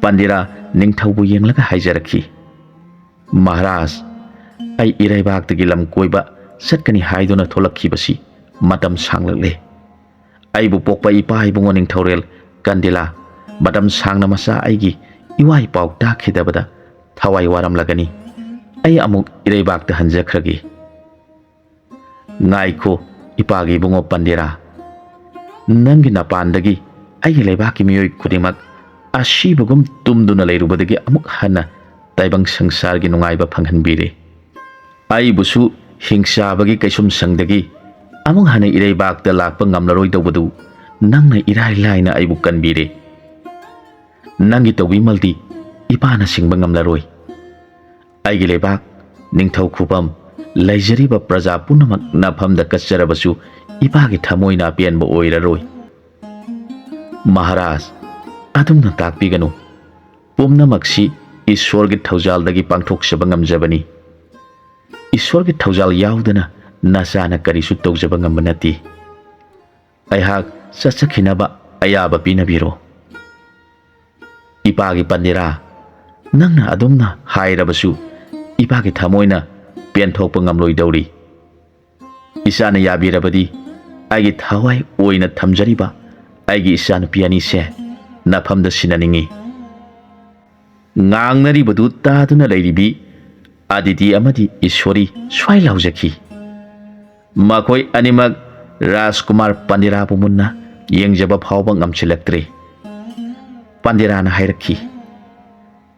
ꯄꯟꯗꯤꯔꯥ ꯅꯤꯡꯊꯧꯕꯨ ꯌꯦꯡꯂꯒ ꯍꯥꯏꯖꯔꯛꯈꯤ, "ꯃꯍꯥꯔꯥꯖ, ꯑꯩ ꯏꯔꯩꯕꯥꯛꯇꯒꯤ ꯂꯝ ꯀꯣꯏꯕ ꯆꯠꯀꯅꯤ ꯍꯥꯏꯗꯨꯅ ꯊꯣꯛꯂꯛꯈꯤꯕꯁꯤ ꯃꯇꯝ ꯁꯥꯡꯂꯛꯂꯦ꯫ ꯑꯩꯕꯨ ꯄꯣꯛꯄ ꯏꯄꯥ ꯏꯕꯨꯡꯉꯣ ꯅꯤꯡꯊꯧꯔꯦꯜ ꯀꯟꯗꯤꯂꯥ ꯃꯇꯝ ꯁꯥꯡꯅ ꯃꯆꯥ ꯑꯩꯒꯤ ꯏꯋꯥ ꯏꯄꯥꯎ ꯇꯥꯈꯤꯗꯕꯗ ꯊꯋꯥꯏ ꯋꯥꯔꯝꯂꯒꯅꯤ꯫ ꯑꯩ ꯑꯃꯨꯛ ꯏꯔꯩꯕꯥꯛꯇ ꯍꯟꯖꯈ꯭ꯔꯒꯦ꯫" "ꯉꯥꯏꯈꯣ, ꯏꯄꯥꯒꯤ ꯏꯕꯨꯡꯉꯣ ꯄꯟꯗꯤꯔꯥ, ꯅꯪꯒꯤ ꯅꯄꯥꯟꯗꯒꯤ ꯑꯩꯒꯤ ꯂꯩꯕꯥꯛꯀꯤ ꯃꯤꯑꯣꯏ ꯈꯨꯗꯤꯡꯃꯛ ꯑꯁꯤꯕꯒꯨꯝ ꯇꯨꯝꯗꯨꯅ ꯂꯩꯔꯨꯕꯗꯒꯤ ꯑꯃꯨꯛ ꯍꯟꯅ ꯇꯥꯏꯕꯪ ꯁꯪꯁꯥꯔꯒꯤ ꯅꯨꯡꯉꯥꯏꯕ ꯐꯪꯍꯟꯕꯤꯔꯦ꯫ ꯑꯩꯕꯨꯁꯨ ꯍꯤꯡꯆꯥꯕꯒꯤ ꯀꯩꯁꯨꯝꯁꯪꯗꯒꯤ ꯑꯃꯨꯛ ꯍꯟꯅ ꯏꯔꯩꯕꯥꯛꯇ ꯂꯥꯛꯄ ꯉꯝꯂꯔꯣꯏꯗꯧꯕꯗꯨ ꯅꯪꯅ ꯏꯔꯥꯏ ꯂꯥꯏꯅ ꯑꯩꯕꯨ ꯀꯟꯕꯤꯔꯦ꯫ ꯅꯪꯒꯤ ꯇꯧꯕꯤꯃꯜꯗꯤ ꯏꯄꯥꯅ ꯁꯤꯡꯕ ꯉꯝꯂꯔꯣꯏ꯫ ꯑꯩꯒꯤ ꯂꯩꯕꯥꯛ, ꯅꯤꯡꯊꯧ ꯈꯨꯕꯝ, ꯂꯩꯖꯔꯤꯕ ꯄ꯭ꯔꯖꯥ ꯄꯨꯝꯅꯃꯛ ꯅꯐꯝꯗ ꯀꯠꯆꯔꯕꯁꯨ ꯏꯄꯥꯒꯤ ꯊꯃꯣꯏꯅ ꯑꯄꯦꯟꯕ ꯑꯣꯏꯔꯔꯣꯏ꯫" "ꯃꯍꯥꯔꯥꯖ, ꯑꯗꯨꯝꯅ ꯇꯥꯛꯄꯤꯒꯅꯨ꯫ ꯄꯨꯝꯅꯃꯛꯁꯤ ꯏꯁ꯭ꯋꯔꯒꯤ ꯊꯧꯖꯥꯜꯗꯒꯤ ꯄꯥꯡꯊꯣꯛꯆꯕ ꯉꯝꯖꯕꯅꯤ꯫ ꯏꯁ꯭ꯋꯔꯒꯤ ꯊꯧꯖꯥꯜ ꯌꯥꯎꯗꯅ ꯅꯆꯥꯅ ꯀꯔꯤꯁꯨ ꯇꯧꯖꯕ ꯉꯝꯕ ꯅꯠꯇꯦ꯫ ꯑꯩꯍꯥꯛ ꯆꯠꯆꯈꯤꯅꯕ ꯑꯌꯥꯕ ꯄꯤꯅꯕꯤꯔꯣ꯫" "ꯏꯄꯥꯒꯤ ꯄꯟꯗꯤꯔꯥ, ꯅꯪꯅ ꯑꯗꯨꯝꯅ ꯍꯥꯏꯔꯕꯁꯨ ꯏꯄꯥꯒꯤ ꯊꯃꯣꯏꯅ ꯄꯦꯟꯊꯣꯛꯄ ꯉꯝꯂꯣꯏꯗꯧꯔꯤ꯫ ꯏꯆꯥꯅ ꯌꯥꯕꯤꯔꯕꯗꯤ ꯑꯩꯒꯤ ꯊꯋꯥꯏ ꯑꯣꯏꯅ ꯊꯝꯖꯔꯤꯕ ꯑꯩꯒꯤ ꯏꯆꯥꯅꯨꯄꯤ ꯑꯅꯤꯁꯦ ꯅꯐꯝꯗ ꯁꯤꯟꯅꯅꯤꯡꯏ꯫" ꯉꯥꯡꯅꯔꯤꯕꯗꯨ ꯇꯥꯗꯨꯅ ꯂꯩꯔꯤꯕꯤ ꯑꯗꯤꯇꯤ ꯑꯃꯗꯤ ꯏꯁ꯭ꯋꯔꯤ ꯁ꯭ꯋꯥꯏ ꯂꯥꯎꯖꯈꯤ꯫ ꯃꯈꯣꯏ ꯑꯅꯤꯃꯛ ꯔꯥꯖꯀꯨꯃꯥꯔ ꯄꯟꯗꯤꯔꯥꯕꯨ ꯃꯨꯟꯅ ꯌꯦꯡꯖꯕ ꯐꯥꯎꯕ ꯉꯝꯁꯤꯜꯂꯛꯇ꯭ꯔꯦ꯫ ꯄꯟꯗꯤꯔꯥꯅ ꯍꯥꯏꯔꯛꯈꯤ,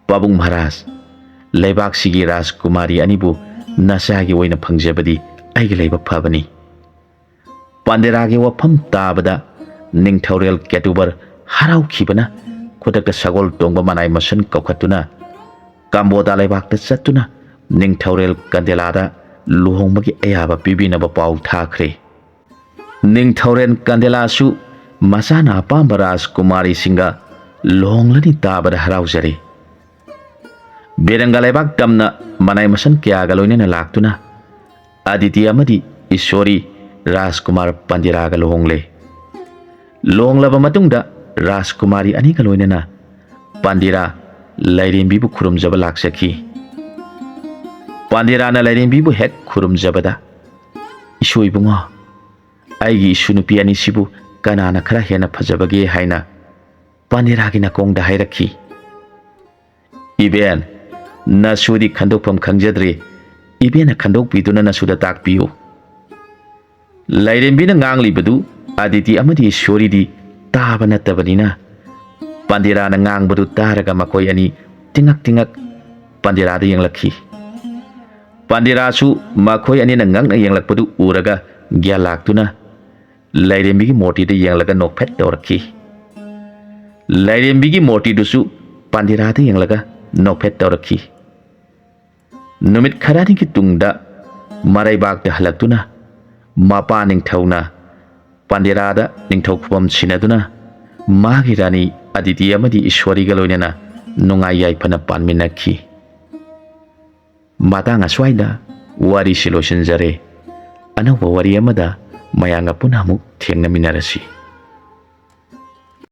"ꯄꯥꯕꯨꯡ ꯃꯍꯥꯔꯥꯖ, ꯂꯩꯕꯥꯛꯁꯤꯒꯤ ꯔꯥꯖꯀꯨꯃꯥꯔꯤ ꯑꯅꯤꯕꯨ ꯅꯆꯥꯒꯤ ꯑꯣꯏꯅ ꯐꯪꯖꯕꯗꯤ ꯑꯩꯒꯤ ꯂꯥꯏꯕꯛ ꯐꯕꯅꯤ꯫" ꯄꯟꯗꯤꯔꯥꯒꯤ ꯋꯥꯐꯝ ꯇꯥꯕꯗ ꯅꯤꯡꯊꯧꯔꯦꯜ ꯀꯦꯇꯨꯕꯔ ꯍꯔꯥꯎꯈꯤꯕꯅ ꯈꯨꯗꯛꯇ ꯁꯒꯣꯜ ꯇꯣꯡꯕ ꯃꯅꯥꯏ ꯃꯁꯟ ꯀꯧꯈꯠꯇꯨꯅ ꯀꯝꯕꯣꯗꯥ ꯂꯩꯕꯥꯛꯇ ꯆꯠꯇꯨꯅ ꯅꯤꯡꯊꯧꯔꯦꯜ ꯀꯟꯗꯦꯂꯥꯗ ꯂꯨꯍꯣꯡꯕꯒꯤ ꯑꯌꯥꯕ ꯄꯤꯕꯤꯅꯕ ꯄꯥꯎ ꯊꯥꯈ꯭ꯔꯦ꯫ ꯅꯤꯡꯊꯧꯔꯦꯜ ꯀꯟꯗꯦꯂꯥꯁꯨ ꯃꯆꯥꯅ ꯑꯄꯥꯝꯕ ꯔꯥꯖꯀꯨꯃꯥꯔꯤꯁꯤꯡꯒ ꯂꯨꯍꯣꯡꯂꯅꯤ ꯇꯥꯕꯗ ꯍꯔꯥꯎꯖꯔꯦ꯫ ꯕꯤꯔꯪꯒ ꯂꯩꯕꯥꯛ ꯇꯝꯅ ꯃꯅꯥꯏ ꯃꯁꯟ ꯀꯌꯥꯒ ꯂꯣꯏꯅꯅ ꯂꯥꯛꯇꯨꯅ ꯑꯗꯤꯇꯤ ꯑꯃꯗꯤ ꯏꯁꯣꯔꯤ ꯔꯥꯖꯀꯨꯃꯥꯔ ꯄꯟꯗꯤꯔꯥꯒ ꯂꯨꯍꯣꯡꯂꯦ꯫ ꯂꯨꯍꯣꯡꯂꯕ ꯃꯇꯨꯡꯗ ꯔꯥꯖꯀꯨꯃꯥꯔꯤ ꯑꯅꯤꯒ ꯂꯣꯏꯅꯅ ꯄꯥꯟꯗꯤꯔꯥ ꯂꯥꯏꯔꯦꯝꯕꯤꯕꯨ ꯈꯨꯔꯨꯝꯖꯕ ꯂꯥꯛꯆꯈꯤ꯫ ꯄꯥꯟꯗꯤꯔꯥꯅ ꯂꯥꯏꯔꯦꯝꯕꯤꯕꯨ ꯍꯦꯛ ꯈꯨꯔꯨꯝꯖꯕꯗ, "ꯏꯁꯨ ꯏꯕꯨꯡꯉꯣ, ꯑꯩꯒꯤ ꯏꯁꯨ ꯅꯨꯄꯤ ꯑꯅꯤꯁꯤꯕꯨ ꯀꯅꯥꯅ ꯈꯔ ꯍꯦꯟꯅ ꯐꯖꯕꯒꯦ?" ꯍꯥꯏꯅ ꯄꯥꯟꯗꯤꯔꯥꯒꯤ ꯅꯥꯀꯣꯡꯗ ꯍꯥꯏꯔꯛꯈꯤ꯫ "ꯏꯕꯦꯟ, ꯅꯁꯨꯗꯤ ꯈꯟꯗꯣꯛꯐꯝ ꯈꯪꯖꯗ꯭ꯔꯦ꯫ ꯏꯕꯦꯟꯅ ꯈꯟꯗꯣꯛꯄꯤꯗꯨꯅ ꯅꯁꯨꯗ ꯇꯥꯛꯄꯤꯌꯨ꯫" ꯂꯥꯏꯔꯦꯝꯕꯤꯅ ꯉꯥꯡꯂꯤꯕꯗꯨ ꯑꯗꯤꯇꯤ ꯑꯃꯗꯤ ꯏꯁꯣꯔꯤꯗꯤ ꯇꯥꯕ ꯅꯠꯇꯕꯅꯤꯅ, ꯄꯥꯟꯗꯤꯔꯥꯅ ꯉꯥꯡꯕꯗꯨ ꯇꯥꯔꯒ ꯃꯈꯣꯏ ꯑꯅꯤ ꯇꯤꯉꯛ ꯇꯤꯉꯛ ꯄꯥꯟꯗꯤꯔꯥꯗ ꯌꯦꯡꯂꯛꯈꯤ꯫ ꯄꯥꯟꯗꯤꯔꯥꯁꯨ ꯃꯈꯣꯏ ꯑꯅꯤꯅ ꯉꯛꯅ ꯌꯦꯡꯂꯛꯄꯗꯨ ꯎꯔꯒ ꯒ꯭ꯌꯥꯟ ꯂꯥꯛꯇꯨꯅ ꯂꯥꯏꯔꯦꯝꯕꯤꯒꯤ ꯃꯨꯔꯇꯤꯗ ꯌꯦꯡꯂꯒ ꯅꯣꯛꯐꯦꯠ ꯇꯧꯔꯛꯈꯤ꯫ ꯂꯥꯏꯔꯦꯝꯕꯤꯒꯤ ꯃꯨꯔꯇꯤꯗꯨꯁꯨ ꯄꯥꯟꯗꯤꯔꯥꯗ ꯌꯦꯡꯂꯒ ꯅꯣꯛꯐꯦꯠ ꯇꯧꯔꯛꯈꯤ꯫ ꯅꯨꯃꯤꯠ ꯈꯔꯅꯤꯒꯤ ꯇꯨꯡꯗ ꯃꯔꯩꯕꯥꯛꯇ ꯍꯜꯂꯛꯇꯨꯅ ꯃꯄꯥ ꯅꯤꯡꯊꯧꯅ ꯄꯥꯟꯗꯤꯔꯥꯗ ꯅꯤꯡꯊꯧ ꯈꯨꯕꯝ ꯁꯤꯟꯅꯗꯨꯅ ꯃꯥꯒꯤ ꯔꯥꯅꯤ ꯑꯗꯤꯇꯤ ꯑꯃꯗꯤ ꯏꯁꯣꯔꯤꯒ ꯂꯣꯏꯅꯅ ꯅꯨꯡꯉꯥꯏ ꯌꯥꯏꯐꯅ ꯄꯥꯟꯃꯤꯟꯅꯈꯤ꯫ ꯃꯇꯥꯡ ꯑꯁ꯭ꯋꯥꯏꯗ ꯋꯥꯔꯤꯁꯤ ꯂꯣꯏꯁꯤꯟꯖꯔꯦ꯫ ꯑꯅꯧꯕ ꯋꯥꯔꯤ ꯑꯃꯗ ꯃꯌꯥꯝꯒ ꯄꯨꯟꯅ ꯑꯃꯨꯛ ꯊꯦꯡꯅꯃꯤꯟꯅꯔꯁꯤ꯫